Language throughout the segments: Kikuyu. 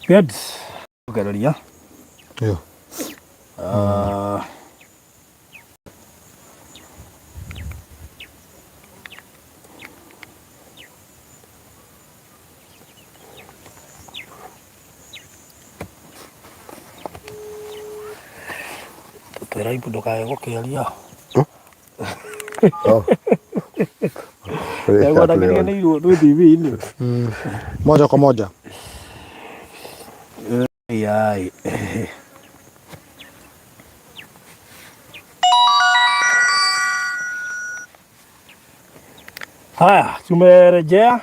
Good. Ũgereria. Ĩyo. Ah. Twĩra ibu ndũkae gũkĩaria. Oh. Ndagwatagĩria nĩ TV-inĩ. Moja kwa moja. Ai. Haya, tumerejea.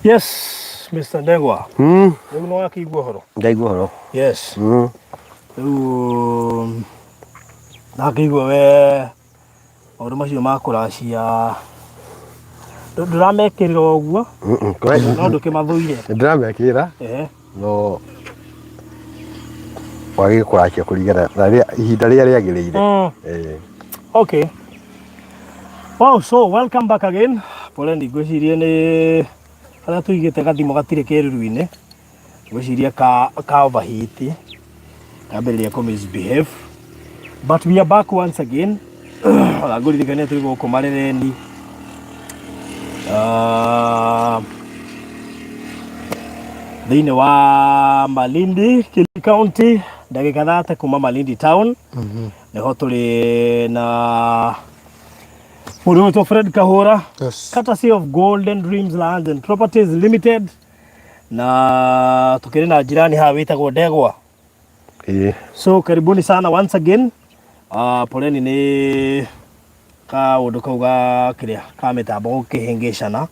Yes, Mr. Ndegwa. Rĩu nĩ wakĩigua ũhoro? Ndaigua ũhoro. Yes. Rĩu ndakĩigua we maũndũ macio ma kũracia ndũramekĩrĩra ũguo no ndũkĩmathũire. Ndĩramekĩra no wagä kũracia kũringana na ihinda rĩrĩa rĩagĩrĩire. Okay. Wow, so welcome back again. Pole ngwĩciria nĩ harĩa tũigĩte gathimũ gatirĩ kĩruru-inĩ. Ngwĩciria ka overheat kambĩrĩria kũ misbehave. But we are back once again. Ona ngũririkania twĩ gũkũ Marereni. Thĩinĩ wa Malindi, Kilifi County, ndagĩka 30 kuma Malindi town. Nĩho tũrĩ na mũndũ ũgwĩtwo Fred Kahũra. Yes. Courtesy of Golden Dreams Lands and Properties Limited na tukĩrĩ na jirani haha wĩtagwo Ndegwa. So karibuni sana once again. Poleni nĩ kaũndũ kau ga kĩrĩa ka mĩtambo gũkĩhĩngĩcana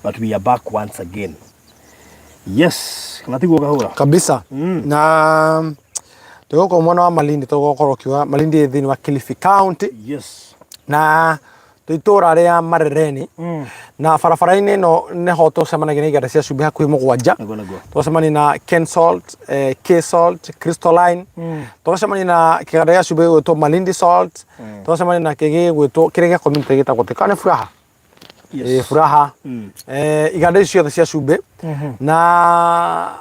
but we are back once again. Yes, kana tiguo Kahũra? Kabisa. Na tũgũkorwo mwena wa Malindi, tũgũkorwo kiuga Malindi ĩ thĩinĩ wa Kilifi County. Yes. Na twĩ itũũra rĩa Marereni. Na barabara-inĩ ĩno nĩho tũcemanagia na iganda cia cumbĩ hakuhĩ 7. Nĩguo, nĩguo. Tũgacemania na Ken Salt, K Salt, Crystalline. Tũgacemania na kĩganda gĩa cumbĩ gĩgwĩtwo Malindi Salt. Tũgacemania na kĩngĩ gĩgwĩtwo kĩrĩa gĩa community gĩtagwo atĩ kana nĩ Furaha. Yes. Furaha. Iganda ici ciothe cia cumbĩ. Na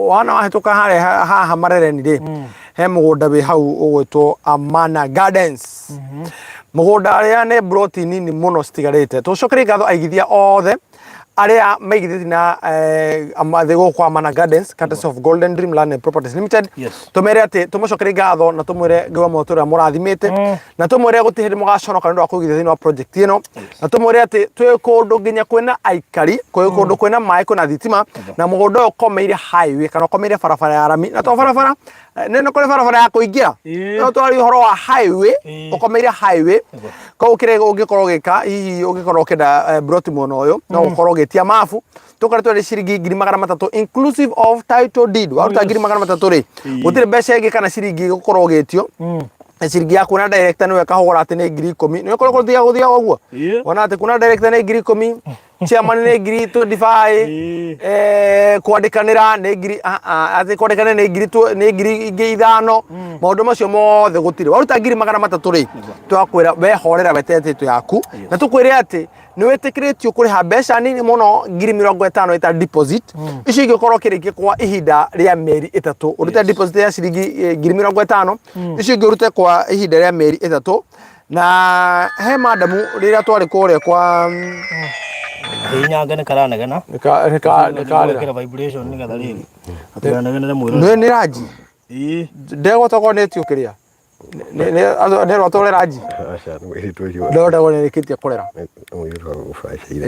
wana wahĩtũka harĩa haha Marereni rĩ, he mũgũnda wĩ hau ũgwĩtwo Amana Gardens. Mũgũnda arĩa nĩ broti nini mũno citigarĩte. Tũcokerie ngatho aigithia othe arĩa maigithĩtie na thĩ gũkũ Amana Gardens, courtesy of Golden Dream Land and Properties Limited. Yes. Tũmere atĩ tũmũcokerie ngatho na tũmwĩre Ngai wa muoyo ũrĩa mũrathimĩte. Na tũmwĩre gũtirĩ hĩndĩ mũgaconoka nĩ ũndũ wa kũigithia thĩinĩ wa project ĩno. Na tũmwĩre atĩ twĩ kũndũ nginya kwĩna aikari, kwĩ kũndũ kwĩna maĩ, kwĩna thitima, na mũgũnda ũyũ ũkomeire highway kana ũkomeire barabara ya rami. Na to barabara, nĩ nĩ kũrĩ barabara ya kũingĩra. No twaria ũhoro wa highway, ũkomeire highway. Koguo kĩrĩa ũngĩkorwo ũgĩka, hihi ũngĩkorwo ũkĩenda broti mwena ũyũ, no ũkorwo ũgĩtia mabu. Tũkoretwo tũrĩ ciringi 300,000 inclusive of title deed. Waruta 300,000 rĩ, gũtirĩ mbeca ĩngĩ kana ciringi ĩgũkorwo ũgĩtio. Na ciringi ya kuona director nĩwe kahũgũra atĩ nĩ 10,000. Nĩ ũkorwo gũthiaga gũthiaga ũguo. Wona atĩ kuona director nĩ 10,000, chairman nĩ 25,000, kwandĩkanĩra nĩ ngiri, atĩ kwandĩkanĩra nĩ ngiri nĩ ngiri ingĩ 5. Maũndũ macio mothe gũtirĩ. Waruta 300,000 rĩ, twakwĩra we horera weterere title yaku. Na tũkwĩre atĩ nĩ wĩtĩkĩrĩtio kũrĩha mbeca nini mũno 50,000 ĩta deposit. Icio ingĩ ũkorwo ũkĩrĩkia kwa ihinda rĩa mĩeri 3. Ũrute deposit ya ciringi 50,000, icio ingĩ ũrute kwa ihinda rĩa mĩeri 3. Na he madamu rĩrĩa twarĩ kũrĩa kwa Inyange nĩ karanegena. Nĩ karĩra. Gwĩkĩra vibration nĩgetha rĩrĩ. Gatiganegenere mwĩrĩ. Nĩ ranji. Ndegwa tokorwo nĩ ĩtio kĩrĩa. Nĩ rwatũre ranji. Aca, nĩ mũirĩtu ũcio. No ndegwa nĩ ĩrĩkĩtie kũrera. Nĩ mũirĩtu wa gũbacĩire.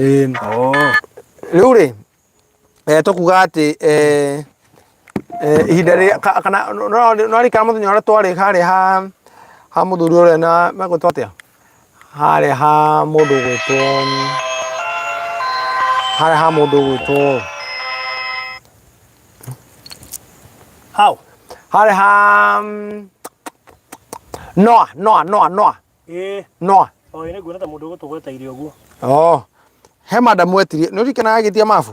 Rĩu rĩ, tũkuga atĩ ihinda rĩrĩa kana no rĩkara mũthenya ũrĩa twarĩ harĩa ha mũthuri ũrĩa na megwĩtwo atĩa? Harĩa ha mũndũ ũgwĩtwo, harĩa ha mũndũ ũgwĩtwo How? Harĩa ha Noa Noa Noa Noa. Ĩĩ. Noa. O ĩ nĩnguona ta mũndũ ũgũtũgweta irio ũguo. Oh. He madam wetirie, nĩ ũririkanaga agĩtia mabu?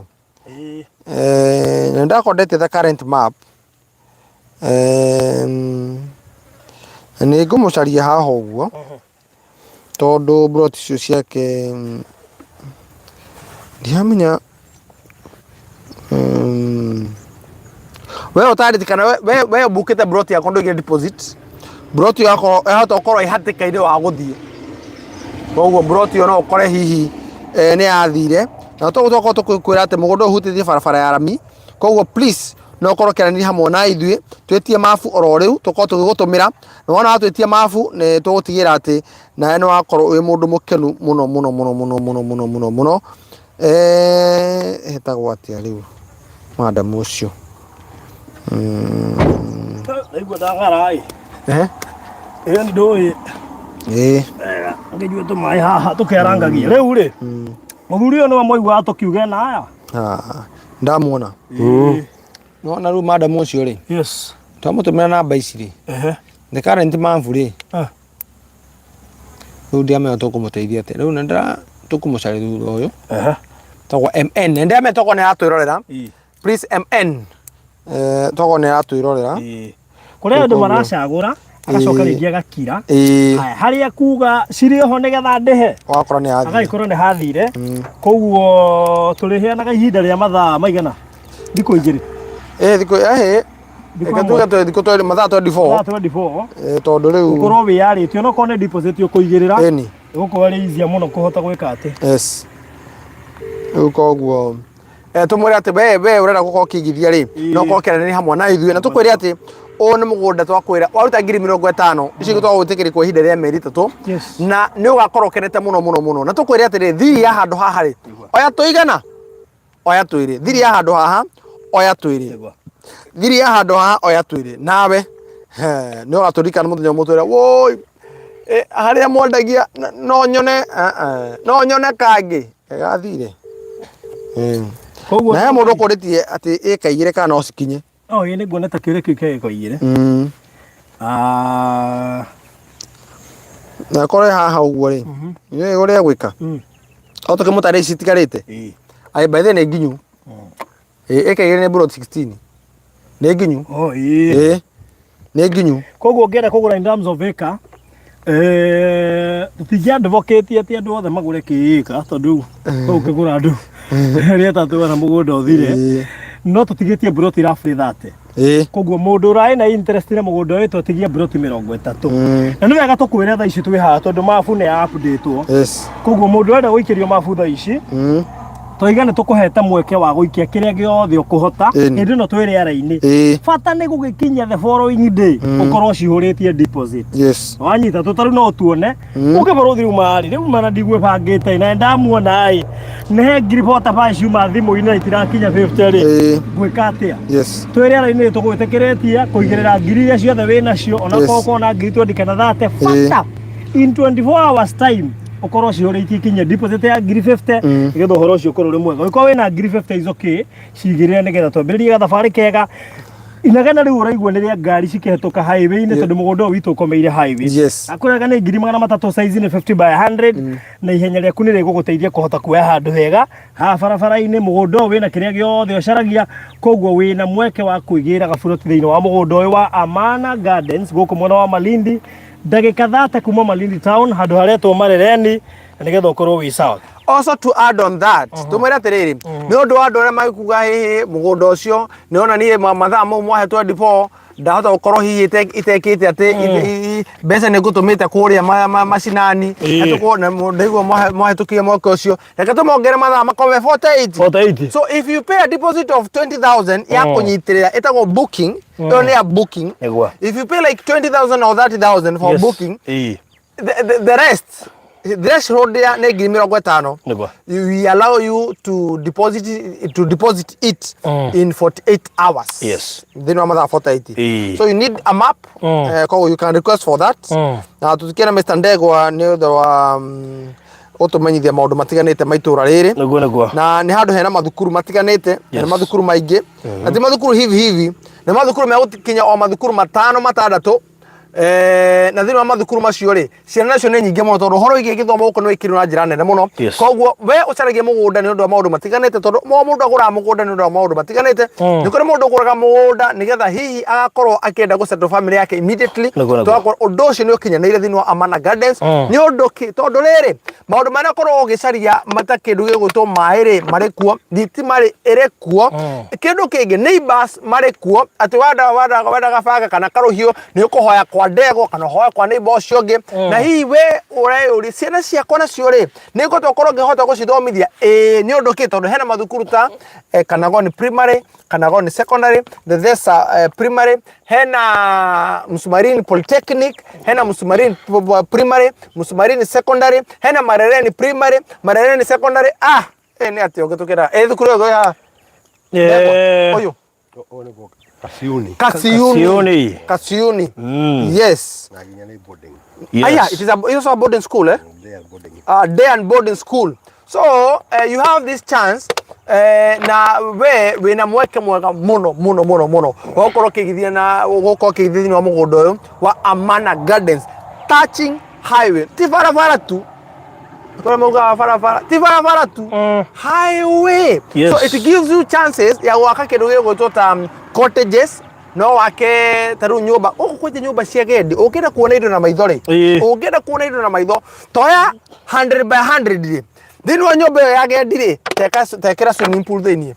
Ĩĩ. Eh, nĩ ndakondetie the current map. Eh, nĩ ngũmũcaria haha ũguo tondũ plot icio ciake ndiramenya we ũtaririkana we we ũbukĩte plot yakwa ndũigire deposit plot ĩyo yakorwo yahota gũkorwo ĩ hatĩka-inĩ wa gũthiĩ koguo plot ĩyo no ũkore hihi eh, nĩ yathire na toguo twakorwo tũkwĩra atĩ mũgũnda ũyũ ũhutĩtie barabara ya rami koguo please no ũkorwo ũkĩaranĩria hamwe na ithuĩ twĩtie mabu oro rĩu tũkorwo tũgĩgũtũmĩra na wona watwĩtia mabu nĩ tũgũtigĩra atĩ nawe nĩ wakorwo wĩ mũndũ mũkenu mũno mũno mũno mũno mũno mũno mũno mũno. Eh, hetagwo atĩa rĩu madam ũcio? Ndaigua ndang'ara ĩ. Eh? Ĩyo nĩ ndũĩ. Ĩĩ. Ngĩnyue tũmaĩ haha tũkĩarangagia. Rĩu rĩ, mũthuri ũyũ nĩwe mwaiguaga tũkiuga ena aya? Ah, ndamuona. Nĩwona rĩu madam ũcio rĩ? Yes. Twamũtũmĩra namba ici rĩ. Ehe. The current mabu rĩ. Ah. Rĩu ndiamenya tũkũmũteithia atĩa. Rĩu nĩ tũkũmũcaria thutha ũyũ. Ehe. Tagwo MN. Nĩ ndĩramenya togwo nĩ aratwĩrorera. Ĩĩ. Please MN. Eh, togwo nĩ aratwĩrorera. Ĩĩ. Kũrĩ andũ maracagũra agacoka Ĩĩ. rĩngĩ agakira. Ĩĩ. Haya, harĩa kuga cirĩ ho nĩgetha ndĩhe Wakora nĩ athire. agagĩkorwo nĩ hathire. Koguo tũrĩheanaga ihinda rĩa mathaa maigana? Thikũ igĩrĩ. Ĩĩ thikũ ĩĩ. Thikũ Reke tuge thikũ mathaa 24. Mathaa 24. Ĩĩ tondũ rĩu Ũkorwo wĩyarĩtie onokorwo nĩ deposit ũkũigĩrĩra. Ĩni. Ĩgũkorwo ĩrĩ easier mũno kũhota gwĩka atĩ. Yes. Rĩu koguo eh, tũmwĩre atĩ we we ũrenda gũkorwo ũkĩigithia rĩ no ũkorwo ũkĩaranĩria hamwe na ithuĩ na tũkwĩre atĩ ũyũ nĩ mũgũnda twakwĩra waruta ngiri mĩrongo ĩtano icio ingĩ twagũgwĩtĩkĩria kwa ihinda rĩa mĩeri ĩtatũ Yes. na nĩ ũgakorwo ũkenete mũno mũno mũno na tũkwĩre atĩrĩ thiri ya handũ haha rĩ oya tũigana oya twĩrĩ thiri ya handũ haha oya twĩrĩ Nĩguo. thiri ya handũ haha oya twĩrĩ nawe nĩ ũgatũririkana mũthenya ũmwe ũtwĩre woi eh, harĩa mwendagia no nyone eh, eh, no nyone kangĩ gathire. Koguo Na he mũndũ ũkũrĩtie atĩ ĩka igĩrĩ kana no cikinye. Oh, ĩĩ nĩnguona ta kĩũria kĩu kĩa ĩka igĩrĩ. Ah, Na korwo haha ũguo rĩ, nĩ ũrĩa gwĩka. O tũkĩmũtarĩria ici itigarĩte. Ĩĩ. Aĩ by the way nĩ nginyu. Ĩĩ ĩka igĩrĩ nĩ plot 16. Nĩ nginyu. Oh, ĩĩ. Ĩĩ. Nĩ nginyu. Koguo ũngĩenda kũgũra in terms of acre, eh, tũtingĩ advocate atĩ andũ othe magũre kĩĩka tondũ rĩu ũkĩgũra andũ rĩa tatũ na mũgũnda ũthire. Ĩĩ. No tũtigĩtie mburoti roughly 30. Ĩĩ. Koguo mũndũ ũraĩ na interest na mũgũnda ũyũ twatigia mburoti mĩrongo ĩtatũ. Na nĩ wega tũkwĩre thaa ici twĩ haha tondũ mabu nĩ ya update-wo. Yes. Koguo mũndũ ũrenda gũikĩrio mabu thaa ici twaiga nĩ tũkũhete mweke wa gũikia kĩrĩa gĩothe ũkũhota Ĩni. hĩndĩ ĩno twĩ rĩera-inĩ. Ĩĩ. Bata nĩ gũgĩkinyia the following day ũkorwo cihũrĩtie deposit. Yes. Wanyita tũ tarĩu no ũtuone ũke bũrũthi rĩu marĩ rĩu mana ndigwĩbangĩte na ndamuona ĩ nĩ he ngiri bota ba ciuma thimũ-inĩ na itirakinya 50 rĩ Ĩĩ. ngwĩka atĩa? Yes. Twĩ rĩera-inĩ tũgwĩtĩkĩrĩtie kũigĩrĩra ngiri iria ciothe wĩ nacio ona Yes. korwo ũkorwo na ngiri 20 kana 30 Ĩĩ. bata in 24 hours time ũkorwo cihũrĩtie ikinye deposit ya ngiri 50 nĩgetha ũhoro ũcio ũkorwo ũrĩ mwega. Ũngĩkorwo wĩna ngiri 50 is okay cigĩrĩre nĩgetha twambĩrĩrie gathabarĩ kega. Inegene rĩu ũraigua nĩ rĩa ngari cikĩhetũka highway-inĩ tondũ mũgũnda ũyũ witũ ũkomeire highway. Yes. Akũrega nĩ ngiri magana matatũ size nĩ 50 by 100 na ihenya rĩaku nĩ rĩgũgũteithia kũhota kuoya handũ hega haha barabara-inĩ. Mũgũnda ũyũ wĩna kĩrĩa gĩothe ũcaragia, koguo wĩna mweke wa kwĩgĩra gaburoti thĩinĩ wa mũgũnda ũyũ wa Amana Gardens gũkũ mwena wa Malindi, ndagĩka 30 kuma Malindi town handũ haretwo Marereni, na nĩgetha ũkorwo wĩ sawa. Also to add on that, tumwĩre atĩrĩrĩ, nĩ ũndũ wa andũ arĩa magĩkuga hĩhĩ mũgũnda ũcio nĩ ona niĩ mathaa mau mwahe 24 ndahota gũkorwo hihi itekĩte atĩ mbeca nĩ ngũtũmĩte kũrĩa macinani. Ndaigua mwahĩtũkire mwaka ũcio, reke tũmongere mathaa makorwo me 48. 48. So if you pay a deposit of 20,000 ya kũnyitĩrĩra ĩtagwo booking, ĩyo nĩ ya booking. Nĩguo. If you pay like 20,000 or 30,000 for Yes. booking, Ĩĩ. the rest threshold ya nĩ ngiri mĩrongo ĩtano. Nĩguo. We allow you to deposit it in 48 hours. Yes. Thĩinĩ wa mathaa 48. Ĩĩ. So you need a map. Koguo you can request for that. Na tũtikĩra Mr. Ndegwa nĩ ũndũ wa Ũtũmenyithia maũndũ matiganĩte ma itũra rĩrĩ. Nĩguo nĩguo. Na nĩ handũ hena mathukuru matiganĩte, na nĩ mathukuru maingĩ. Na ti mathukuru hivi hivi, nĩ mathukuru megũkinya o mathukuru matano matandatũ. Eh, na thĩinĩ wa mathukuru macio rĩ, ciana nacio nĩ nyingĩ mũno tondũ ũhoro wĩgiĩ gĩthomo gũkũ nĩ wĩkĩrwo na njĩra nene mũno. Koguo we ũcaragia mũgũnda nĩ ũndũ wa maũndũ matiganĩte tondũ o mũndũ agũraga mũgũnda nĩ ũndũ wa maũndũ matiganĩte. Nĩ kũrĩ mũndũ ũgũraga mũgũnda nĩgetha hihi agakorwo akĩenda gũ settle family yake immediately. Nĩguo, nĩguo. Tũgakorwo ũndũ ũcio nĩ ũkinyanĩire thĩinĩ wa Amana Gardens. Nĩ ũndũ kĩ? Tondũ rĩrĩ, maũndũ marĩa ũkoragwo ũgĩcaria mata kĩndũ gĩgwĩtwo maĩ rĩ marĩ kuo, thitima rĩ ĩrĩ kuo. Kĩndũ kĩngĩ neighbors marĩ kuo, atĩ wenda wenda wenda gabanga kana karũhiũ nĩ ũkũhoya kwa ndegwa kana ũhoe kwa neighbor ũcio ũngĩ. Na hihi we ũreyũria ciana ciakwa nacio rĩ nĩ ngũhota gũkorwo ngĩhota gũcithomithia? Ĩĩ, nĩ ũndũ kĩ? Tondũ hena mathukuru ta Kanagoni Primary, Kanagoni Secondary, Thethesa Primary, hena Msumarini Polytechnic, hena Msumarini Primary, Msumarini Secondary, hena Marereni Primary, Marereni Secondary. Ah, nĩ atĩa ũngĩ tũkĩra? Thukuru ĩyo ĩha? Ũyũ. Ũyũ nĩguo Kasiuni. Kasiuni. Kasiuni. Kasiuni. Yes. Na nginya nĩ boarding. Yes. Aya, it is a, it's also a boarding school, eh? They are boarding. Day and boarding school. So you have this chance na we wina mweke mwega muno muno muno muno wa gukorwo ukigithia na gukorwo ukigithia thĩinĩ wa mũgũnda ũyũ wa Amana Gardens touching highway, ti barabara tu kũrĩa maugaga barabara, ti barabara tu, highway. So it gives you chances ya gwaka kĩndũ gĩgwĩtwo ta cottages, no wake ta rĩu nyũmba gũkũ kwanja nyũmba cia gendi. Ũngĩenda kuona indo na maitho rĩ, ũngĩenda kuona indo na maitho, toya 100 by 100 rĩ, thĩinĩ wa nyũmba ĩyo ya gendi rĩ, tekĩra swimming pool thĩinĩ,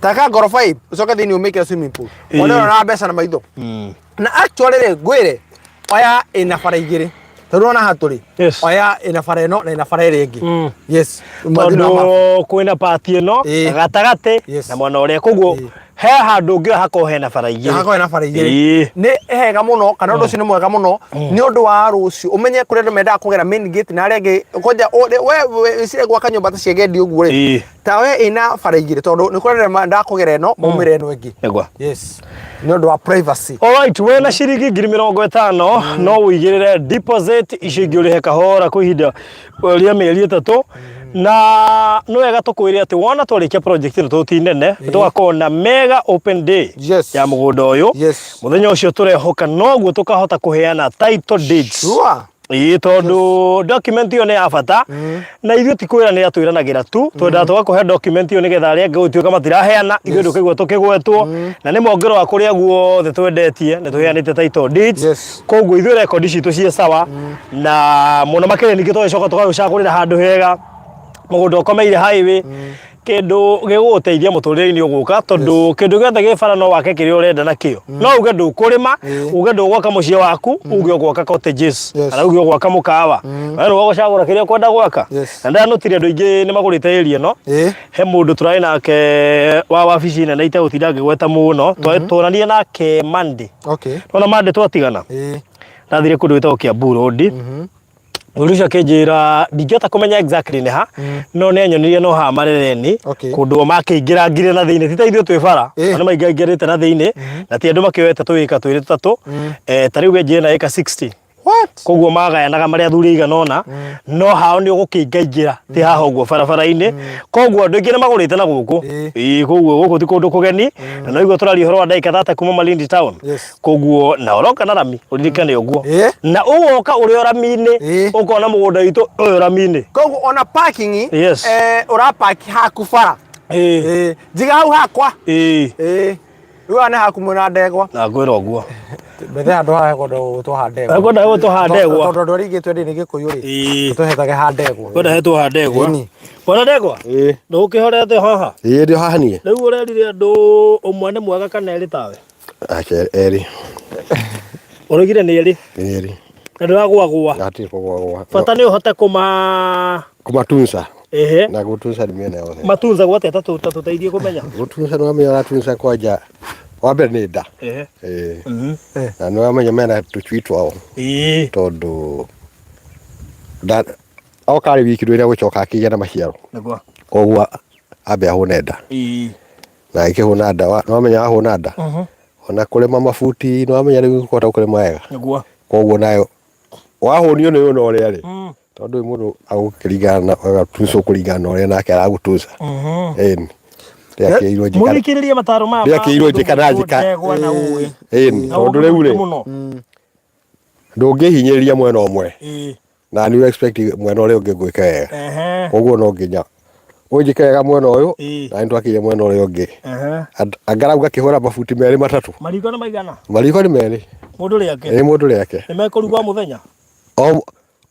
teka ngoroba ĩ ũcoke thĩinĩ ũmĩkĩre swimming pool, wone na mbeca na maitho. Na actually rĩ, ngwĩre oya ĩna bara igĩrĩ, tondũ ona haha tũrĩ, oya ĩna bara ĩno na ĩna bara ĩrĩa ĩngĩ. Yes. Tondũ kwĩna pati ĩno gatagatĩ na mwena ũrĩa, koguo he handũ ũngĩoya hakorwo hena bara igĩrĩ. Hakorwo hena bara igĩrĩ. Nĩ hega mũno, kana ũndũ ũcio nĩ mwega mũno nĩ ũndũ wa rũciũ ũmenye kũrĩa andũ mendaga kũgera main gate na arĩa angĩ kwanja we wĩcirie gwaka nyũmba ta cia gendi ũguo rĩ, ta we ĩna bara igĩrĩ, tondũ nĩ kũrĩa andũ mendaga kũgera ĩno maumĩre ĩno ĩngĩ. Yes, nĩ ũndũ wa privacy. Alright, we na ciringi 50,000 no ũigĩrĩre deposit, icio ingĩ ũrĩhe kahora kwa ihinda rĩa mĩeri 3. Na nĩ wega tũkwĩre atĩ wona twarĩkia project ĩno, tondũ ti nene, tũgakorwo na mega open day ya mũgũnda ũyũ. Mũthenya ũcio tũrehoka noguo tũkahota kũheana title deeds. Ĩĩ, tondũ document ĩyo nĩ ya bata, na ithuĩ ti kwĩranĩra twĩranagĩra tu, twendaga tũgakũhe document ĩyo nĩgetha arĩa angĩ gũtuĩka matiraheana, ithuĩ ndũkaigua tũkĩgwetwo. Na nĩ mongero wa kũrĩa guothe twendetie nĩ tũheanĩte title deeds. Koguo ithuĩ rekondi citũ ciĩ sawa na mũno makĩria. Ningĩ tũgagĩcoka tũgagũcagũrĩra handũ hega, mũgũnda ũkomeire highway, kĩndũ gĩgũgũteithia mũtũrĩre-inĩ ũgũka, tondũ kĩndũ gĩothe gĩ bara no wake kĩrĩa ũrenda nakĩo. No uge ndũkũrĩma, uge ndũgwaka mũciĩ waku, uge ũgwaka cottages, kana uge ũgwaka mũkawa, we nĩwe ũgũcagũra kĩrĩa ũkwenda gwaka. Na ndĩranotire andũ aingĩ nĩ magũrĩte area ĩno. He mũndũ tũrarĩ nake wa wabici nene itegũtinda ngĩgweta mũno, tuonanie nake Monday. Nona Monday twatigana, ndathire kũndũ gwĩtagwo Kiambu Road. Mũthuri ũcio akĩnjĩra ndingĩhota kũmenya exactly nĩ ha, no nĩ anyonirie no haha Marereni, kũndũ o makĩingĩrangire na thĩinĩ, ti ta ithuĩ twĩ bara, o nĩ maingĩraingĩrĩte na thĩinĩ, na ti andũ makĩoete tũĩka twĩrĩ tũtatũ. Ta rĩu wenjire na ĩka 60. What? Koguo magayanaga marĩ athuri aigana ũna, no hao nĩ ũgũkĩingaingĩra, ti haha ũguo barabara-inĩ. Koguo andũ aingĩ nĩ magũrĩte na gũkũ. Ĩĩ, koguo gũkũ ti kũndũ kũgeni, na noiguo tũraria ũhoro wa ndagĩka 30 kuma Malindi town. Koguo na ũroka na rami, ũririkane ũguo. Na ũgoka ũrĩ o rami-inĩ, ũkona mũgũnda witũ ũyũ rami-inĩ. Koguo ona parking, ũrapaki haku bara. Njiga hau hakwa. Rĩu haha nĩ haku mwĩna ndegwa. Na ngwĩra ũguo. Bethe handũ haha hekwenda gũtwo ha ndegwa. Hekwenda gũtwo ha ndegwa. Tondũ andũ arĩa aingĩ twendi nĩ Gĩkũyũ rĩ, tũhetage ha ndegwa. Kwenda hetwo ha ndegwa. Ĩni. Bwana ndegwa? Ĩĩ. Ndũgũkĩhorete haha? Ĩĩ, ndĩ haha niĩ. Rĩu ũrerire andũ ũmwe nĩ mwega kana erĩ tawe? Aca, erĩ. Ũroigire nĩ erĩ? Nĩ erĩ. Na ndũragũagũa? Hatirĩ kũgũagũa. Bata nĩ ũhote kũma Kũmatunza. Ehe. Na gũtunza nĩ mĩena yothe. Matunzagwo atĩa? Ta tũteithie kũmenya. Gũtunza nĩ wamenya ũratunza kwanja wa mbere nĩ nda. Ehe. Ĩĩ. Na nĩ wamenya mena tũcui twao. Tondũ nda oka arĩ wiki ndwĩra gũcoka akĩgĩa na maciaro. Nĩguo. Koguo ambe ahũne nda. Na akĩhũna nda, nĩ wamenya wahũna nda, ona kũrĩma mabuti nĩ wamenya rĩu ũkũhota kũrĩma wega. Nĩguo. Koguo nayo wahũnio nĩ ũyũ na ũrĩa rĩ, Tondũ ũyũ mũndũ agũkĩringana na agatucwo kũringana na ũrĩa nake aragũtuca. Ĩni. Rĩakĩirwo njĩka. Mũthikĩrĩrie mataro maya. Rĩakĩirwo njĩka na njĩka. Ndegwa na ũgĩ. Ĩni. Tondũ rĩu rĩ. Ndũngĩhinyĩrĩria mwena ũmwe. Na nĩ expect mwena ũrĩa ũngĩ ngwĩke wega. Koguo no nginya ũnjĩke wega mwena ũyũ na nĩ twakĩire mwena ũrĩa ũngĩ. Angalau ngakĩhũra mabuti merĩ matatũ. Mariko nĩ maigana? Mariko nĩ merĩ. Mũndũ rĩake? Ĩ mũndũ rĩake. Nĩ mekũruga mũthenya? O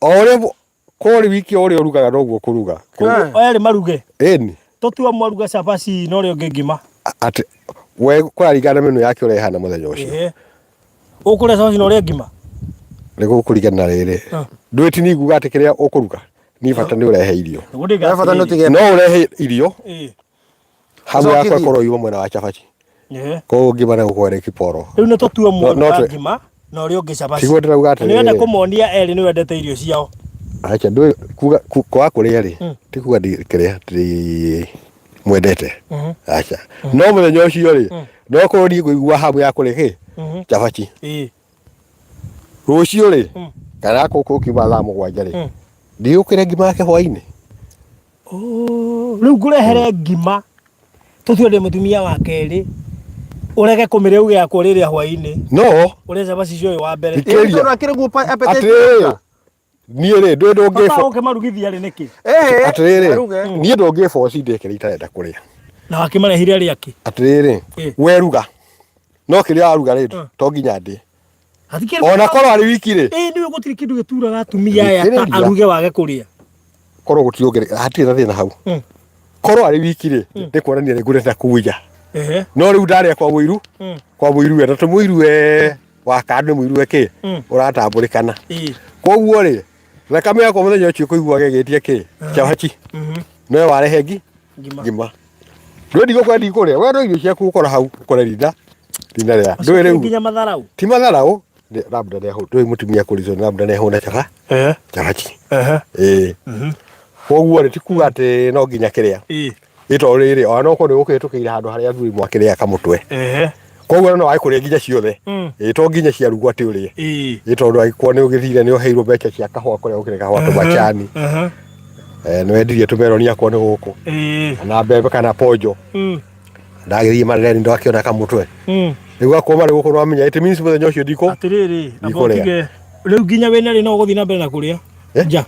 o ũrĩa kũrĩ wiki o ũrĩa ũrugaga noguo ũkũruga. Koguo erĩ maruge? Ĩni. Tũtue ũmwe aruga cabaci na ũrĩa ũngĩ ngima. Atĩ we kũraringana na menu yake ũrĩa ĩhana mũthenya ũcio. Ũkũrĩa cabaci na ũrĩe ngima? Nĩ gũkũringana na rĩrĩ. Ndũĩ ti niĩ nguga atĩ kĩrĩa ũkũruga niĩ bata nĩ ũrehe irio. Bata nĩ ũtige. No ũrehe irio hamu yakwa ĩkorwo yuma mwena wa cabaci. Koguo ngima nĩ gũkorwo ĩrĩ kiboro. Rĩu nĩ tũtue ũmwe aruga ngima na ũrĩa ũngĩ cabaci. Tiguo ndĩrauga atĩrĩrĩ. Nĩ wenda kũmonia erĩ nĩ wendete irio ciao. Acha ndũĩ kuga kwaga kũrĩa rĩ ti kuga kĩrĩa ndĩ mwendete. Acha. No mũthenya ũcio rĩ no korwo niĩ ngũigua hamu ya kũrĩa kĩ cabaci. Rũciũ rĩ kana gũkũ kiuma thaa mũgwanja rĩ ndigũkĩrĩa ngima yake hwainĩ. Oh, rĩu ngũrehere ngima tũtue ndĩ mũtumia wa kerĩ ũrege kũmĩrĩa uge yakwa rĩrĩa hwainĩ no ũrĩa cabaci cio ũyũ wa mbere Thikĩrĩria. Tondũ akĩrĩ guo appetite Atĩrĩrĩ, niĩ rĩ ndũĩ ndũngĩ bata ũkĩmarugithia rĩ nĩkĩ Eh, atĩrĩrĩ aruge. niĩ ndũngĩboci ndĩe kĩrĩa itarenda kũrĩa na wakĩmarehire arĩa akĩ atĩrĩrĩ Eh. weruga no kĩrĩa waruga rĩ to nginya ndĩe Hatikĩrĩ- ona korwo arĩ wiki rĩ Ĩĩ nĩwe gũtirĩ kĩndũ gĩturaga atumia aya ta Thikĩrĩria. aruge wage kũrĩa korwo gũtirĩ ũngĩ hatirĩ na thĩna hau korwo arĩ wiki rĩ nĩ kuonania nĩ ngũrĩte kũu nja Ehe. no rĩu ndarĩa kwa mũiru kwa mũiru we na tũmũiru we wa kando nĩ mũiru we kĩ ũratambũrĩkana Ĩĩ. koguo rĩ thakame yakwa mũthenya ũcio kũiguaga ĩgĩtia kĩ cabaci nowe warehe ngi Ngima. ngima ndũĩ ndigũkũrĩa ndikũrĩa we no irio ciaku ũkora hau ũkore rinda rinda rĩa ndũĩ Ũcoke rĩu nginya matharau ti matharau labda nĩ ndũĩ mũtumia kũrizwo labda nĩ ahũna caba cabaci ĩĩ koguo rĩ ti kuga atĩ no nginya kĩrĩa Ĩĩ. ĩ tondũ rĩrĩ ona no korwo nĩ ũkũhĩtũkĩire handũ harĩa athuri mwakĩrĩa kamũtwe Ehe. koguo no wage kũrĩa nginya ciothe ĩ to nginya ciarugwo atĩ ũrĩe Ĩĩ. ĩ tondũ angĩkorwo nĩ ũgĩthire nĩ ũheirwo mbeca cia kahũa kũrĩa gũkĩrĩ kahũa tũmacani Ehe. nĩ wendirie tũmeroni akorwo nĩ gũkũ Ĩĩ. kana mbembe kana ponjo ndagĩthiĩ marereni ndwakĩona kamũtwe rĩu akorwo marĩ gũkũ nĩwamenya it means mũthenya ũcio ndikũ Atĩrĩrĩ, amba Ndikũrĩa. ũtige. Rĩu nginya wĩna rĩ no ũgũthiĩ na mbere na kũrĩa Eh? nja.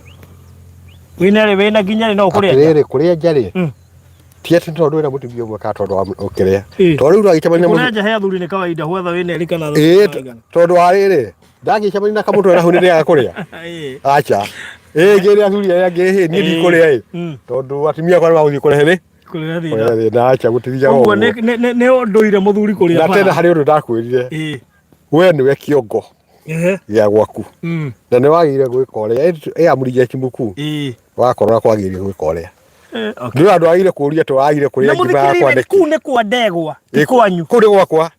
Wĩna rĩ wĩna nginya rĩ no ũkũrĩa nja. Atĩrĩrĩ kũrĩa nja rĩ Mm. ti atĩ tondũ wĩna mũtumia ũmwe kana tondũ wa ũkĩrĩa Ĩĩ. tondũ rĩu ndwagĩcemania na Kũrĩa mũndũ nja he athuri nĩ kawaida whether wĩna erĩ kana ĩĩ maigana. tondũ wa rĩrĩ ndagĩcemania na kamũtwe na hau nĩ ndĩaga kũrĩa Ĩĩ. acha ĩĩ ngĩrĩ athuri arĩa angĩ ĩ niĩ ndikũrĩa ĩ Mm. tondũ atumia akwa nĩ magũthiĩ kũrehe rĩ Kũrĩa thĩna. kũrehe thĩna acha gũtithiaga Ũguo ũguo nĩ ũndũire mũthuri kũrĩa na bara. tena harĩ ũndũ ndakwĩrire Ĩĩ. we nĩwe kĩongo Ehe. gĩa gwaku Mm. na nĩ wagĩrĩire gwĩka ũrĩa ĩ amri jeshi mkuu Ĩĩ. wakorwo kwagĩrĩire gwĩka ũrĩa Eh, okay. ndũĩ andũ agĩrĩire kũũria tũ wagĩrĩire kũrĩa Na ngima yakwa mũthikĩrĩrie nĩkĩ kũu nĩ kwa ndegwa ti Ĩ, kwanyu. kũu nĩ gwakwa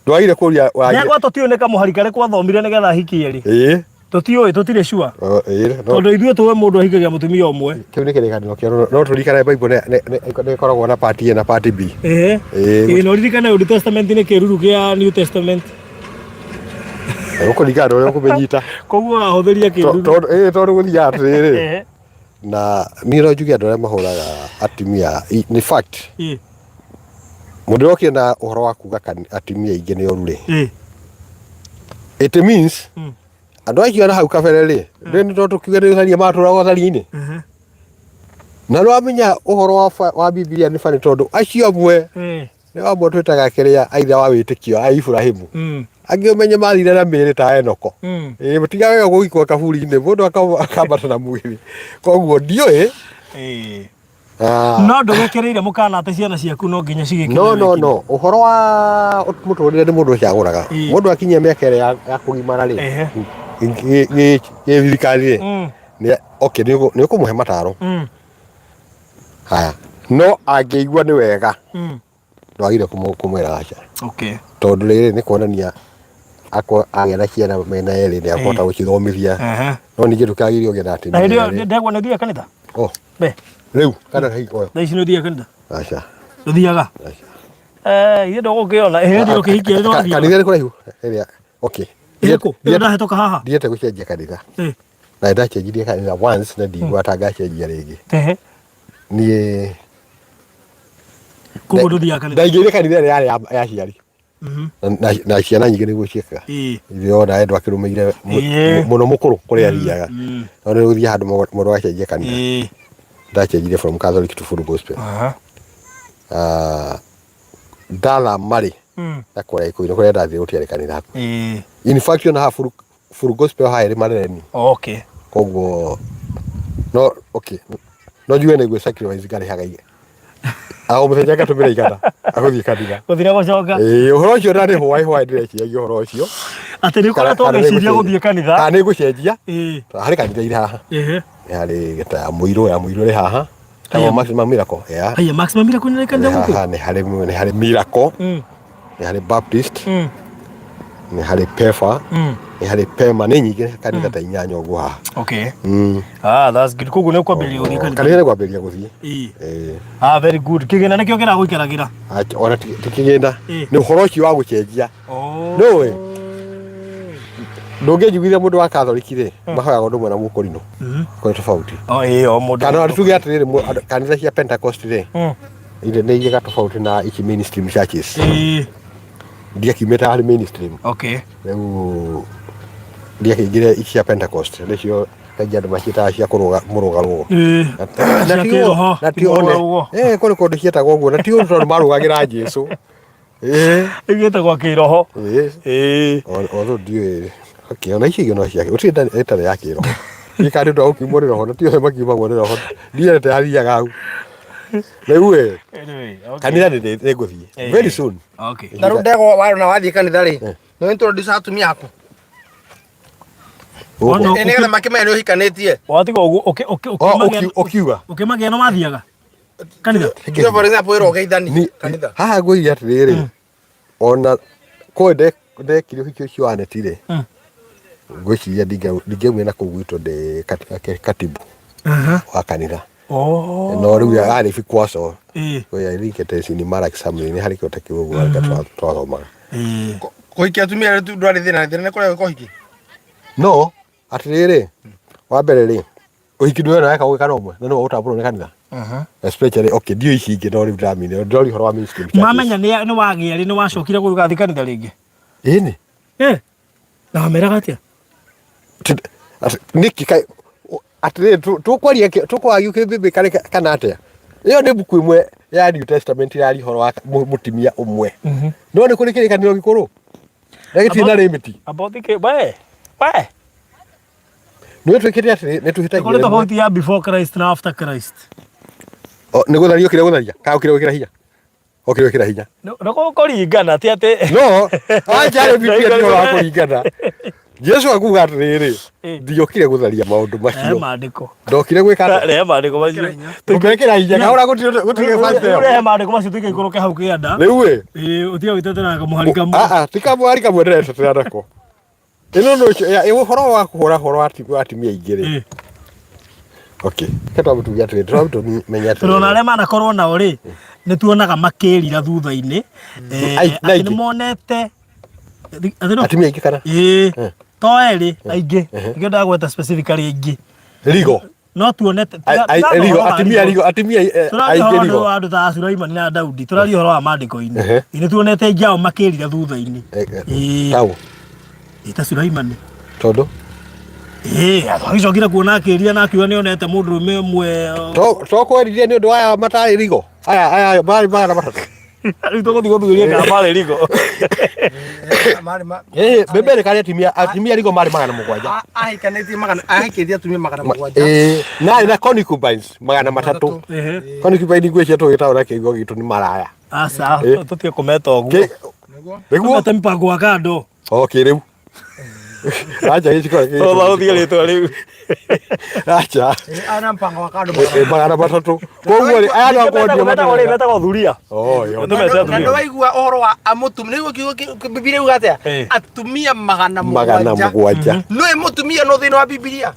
ndwagĩrĩire kũũria wagĩrĩire Ndegwa tũtiũĩ nĩ kamũhari karĩkũ athomire nĩgetha ahikie rĩ. ĩĩ Tũtiũĩ tũtirĩ sure. o, ĩĩ no Tondũ ithuĩ tũĩ mũndũ ahikagia mũtumia ũmwe. kĩu nĩ kĩrĩkanĩro kĩerũ no tũririkane Bible nĩ ĩkoragwo na part A na part B Ehe. Ĩĩ. Ĩĩ na ũririkane Old Testament nĩ kĩruru kĩa New Testament. Ũkũringana na ũrĩa ũkũmĩnyita Koguo wahũthĩria kĩruru. tondũ ĩĩ tondũ gũthiaga atĩrĩrĩ Ehe. na niĩ no njuge andũ arĩa mahũraga atumia in fact Ĩĩ. mũndũ ũrĩa ũkĩenda ũhoro wa kuga atumia aingĩ nĩ oru rĩ Ĩĩ. it means andũ acio na hau kabere rĩ ndĩ nĩ tondũ kiuge nĩ ũtharia matũraga ũtharia-inĩ na nĩ wamenya ũhoro wa Bibilia nĩ bani tondũ acio amwe nĩ amwe twĩtaga kĩrĩa aithe wa wĩtĩkio a Iburahĩmu angĩ ũmenye mathire na mĩĩrĩ ta Enoko ĩĩ mũtiga wega gũgĩkua kaburi-inĩ mũndũ akambata na mwĩrĩ koguo ndiũĩ No ndũgĩkĩrĩire mũkana atĩ ciana ciaku no nginya cigĩkĩre no no no ũhoro wa mũtũrĩre nĩ mũndũ ũcagũraga mũndũ akinyia mĩaka ĩrĩa ya kũgimara rĩ gĩthirikari rĩ okay nĩ ũkũmũhe mataro haya no angĩigua nĩ wega ndwagĩrĩire kũmwĩra aca okay tondũ rĩrĩ nĩ kuonania akwa agĩa na ciana mena erĩ nĩ akũhota gũcithomithia no ningĩ ndũkagĩrĩire ũgĩe na na hĩndĩ ĩyo ndegwa nĩ ũthiaga kanitha oh be rĩu kana hii oyo thaa ici nĩ ũthiaga kanitha aca ndũthiaga aca eh ithe ndũgũkĩona hĩndĩ ĩyo ũkĩhikia nĩ wathiaga kanitha nĩ kũraihu ĩrĩa okay ĩrĩkũ ĩyo ndahĩtũka haha ndiete gũcenjia kanitha Eh. Na ndacenjirie kanitha once na ndiguaga ta ngacenjia rĩngĩ. Niĩ Koguo ndũthiaga kanitha? Ndaingĩrire kanitha ĩrĩa yarĩ ya aciari. Na ciana nyingĩ nĩguo ciĩkaga. Ithuĩ ona endwa akĩrũmĩire mũno mũkũrũ kũrĩa athiaga. No nĩ gũthiĩ handũ mũndũ agacenjia kanitha. Ndacenjirie from Catholic to full gospel. Ndathama rĩ, na kũrĩa Gĩkũyũ-inĩ kũrĩa ndathiĩ gũtiarĩ kanitha hakuhĩ. In fact ona haha full gospel haha ĩrĩ Marereni. Koguo no okay no njuge nĩguo sacrifice ngarĩhaga o mũthenya ngatũmĩra igana agũthiĩ kanitha. Gũthiĩ na gũcoka. Ĩĩ ũhoro ũcio na nĩ hwaĩ hwaĩ ndĩreciragia ũhoro ũcio. Atĩ nĩ ũkoretwo ũgĩciria gũthiĩ kanitha. Kana nĩ ngũcenjia. Harĩ kanitha irĩ haha. Nĩ harĩ ta ya Mũirũ ya Mũirũ ĩrĩ haha. Ĩtagwo Maximum Miracle. Yeah. Haya Maximum Miracle nĩ kanitha gũkũ. Haha nĩ harĩ nĩ harĩ Miracle. Nĩ harĩ Baptist. Nĩ harĩ Pefa. Nĩ harĩ Pema nĩ nyingĩ kanitha ta inyanya ũguo haha. Okay. Ah, that's good. Koguo nĩ ũkwambĩrĩria gũthiĩ kanitha. Kanitha nĩ kwambĩrĩria gũthiĩ. Ĩĩ. Ah, very good. Kĩgĩna nĩkĩo kĩragũikaragĩra. Ona ti kĩgĩna. Nĩ ũhoro ũcio wa gũcenjia. Oh. Nĩũĩ ndũngĩnjiguithia mũndũ wa Catholic rĩ mahoyaga ũndũ ũmwe na mũkũrinũ kũrĩ tofauti. Oh, ĩĩ, o mũndũ. Kana tuge atĩrĩrĩ kanitha cia Pentecost rĩ ire nĩ irĩ tofauti na ici mainstream churches. Ndiakiumĩte harĩ mainstream. Okay. Rĩu ndiakĩingĩre ici cia Pentecost nĩcio kaingĩ andũ maciĩtaga cia kũrũga mũrũgarũgo. Cia kĩroho, Na ti one. mũrũgarũgo. Kũrĩ kũndũ ciĩtagwo ũguo na ti ũndũ tondũ marũgagĩra Jesu. Ĩĩ. Ĩgĩtagwo kĩroho. Ĩĩ. Ĩĩ. Although ndiũĩ okay, ona icio ingĩ no ciake gũtirĩ ĩtarĩ ya kĩroho gĩka nĩ ũndũ wa gũkiumwo nĩ roho na ti othe makiumagwo nĩ roho ndiendete hathiaga hau rĩu ĩ Anyway, okay. kanitha nĩ ngũthiĩ very soon. Okay. Na rĩu ndegwa warona wathiĩ kanitha rĩ, nĩ introduce atumia aku. Ona Ĩ, nĩgetha makĩmenye nĩ ũhikanĩtie. Watiga ũguo Oh, ũkiuga ũkĩmagĩa no mathiaga kanitha. Tuge for example wĩra ũgeithani kanitha. Haha ngwĩria atĩrĩrĩ ona kũĩ ndekire ũhiki ũcio wa neti rĩ ngwĩciria ndingĩaumire na kũu gwitũ ndĩ katibu wa kanitha. Oh. No rĩu arĩ vikwaso. Ĩĩ. Kũrĩa ringĩte cini mara exam nĩ harĩ kĩo ta kĩu ũguo mm twathomaga. Ĩĩ. Kũhikia atumia rĩ ndwarĩ thĩna, thĩna nĩ kũrega gwĩka ũhiki. No atĩrĩrĩ wa mbere rĩ ũhiki ndũrĩ weka gwĩka na ũmwe na nĩwe ũtambũrwo nĩ kanitha. Especially okay ndiũĩ ici ingĩ no rĩu ndamine ndĩroria ũhoro wa mainstream churches. Mamenya nĩ nĩ wagĩa rĩ nĩ wacokire gũgathiĩ kanitha rĩngĩ. Ĩni. Eh. Na wameraga atĩa? Nĩkĩ kaĩ atĩrĩrĩ tũkwaria tũkwaria kĩbĩbĩ kana atĩa? Ĩyo nĩ mbuku ĩmwe ya New Testament ĩraria ũhoro wa mũtumia ũmwe. No nĩ kũrĩ kĩrĩkanĩro gĩkũrũ na gĩtirĩ na limit. About the we. We. Nĩ twĩkĩte atĩrĩ nĩ tũhĩtagia. Kũrĩ tofauti ya before Christ na after Christ. Nĩ gũtharia ũkĩre gũtharia kana ũkĩre gwĩkĩra hinya? Ũkĩre gwĩkĩra hinya. Nĩ kũringana ti atĩ. No, anja rĩ Biblia ti ũhoro wa kũringana. Jesu akuga atĩrĩrĩ, ndiokire gũtharia maũndũ macio. Rehe maandĩko. Ndokire gwĩka atĩa? Rehe maandĩko macio. Ngwĩkĩra hinya kahora gũtirĩ gũtirĩ verse ĩyo. Rehe maandĩko macio tuike ikũrũke hau kĩanda. Rĩu ĩ. Ĩĩ ũtige gwĩtetera kamũhari kamwe. Ah ah, ti kamũhari kamwe ndĩretetera nako. Ĩno no ũhoro wa kũhũra ũhoro wa atumia aingĩ rĩ. Okay. Reke twambe tuge atĩrĩrĩ, twambe tũmenye atĩrĩrĩ. Tondũ ona arĩa manakorwo nao rĩ, nĩ tuonaga makĩrira thutha-inĩ. Atĩ nĩ monete atumia aingĩ kana? Ĩĩ. To erĩ, aingĩ. Nĩkĩo ndagweta specifically aingĩ. Rigo. No tuonete rigo atumia rigo atumia aingĩ rigo. Wa andũ ta Sulaimani na Daudi tũraria ũhoro wa maandĩko-inĩ. Nĩ tuonete aingĩ ao makĩrira thutha-inĩ. Tao. Ta Sulaimani. Tondũ? Ĩĩ, agĩcokire kuona akĩrira na akiuga nĩ onete mũndũrũme ũmwe. To kwerire nĩ ũndũ wa aya matarĩ rigo. Aya aya marĩ 300. Rĩu tũgũthiĩ gũthuria kana marĩ rigo. Ĩĩ, mbembe rĩ karĩ atumia atumia rigo marĩ 700. Ahikanĩtie magana ahikĩtie atumia 700. Ĩĩ, na arĩ na concubines 300. Concubine ngwĩciria tũgĩtaũra kĩugo gitũ nĩ maraya. Aca, tũtige kũmeta ũguo. Nĩguo. Tũmete mpango wa kando. Okay, rĩu. Acha gĩciko Tũtha gũthiĩ rĩtwa rĩu. Acha. Ana mpango wa kando. 300. Koguo rĩ, aya no kwendio metagwo rĩ, metagwo thuria. Oh, yo. Tũmete Na atumia. ndwaigua ũhoro wa amũtumia nĩguo kiugo Bibilia yuga atĩa? Atumia 700. 700. Nĩũĩ mũtumia no thĩinĩ wa Bibilia?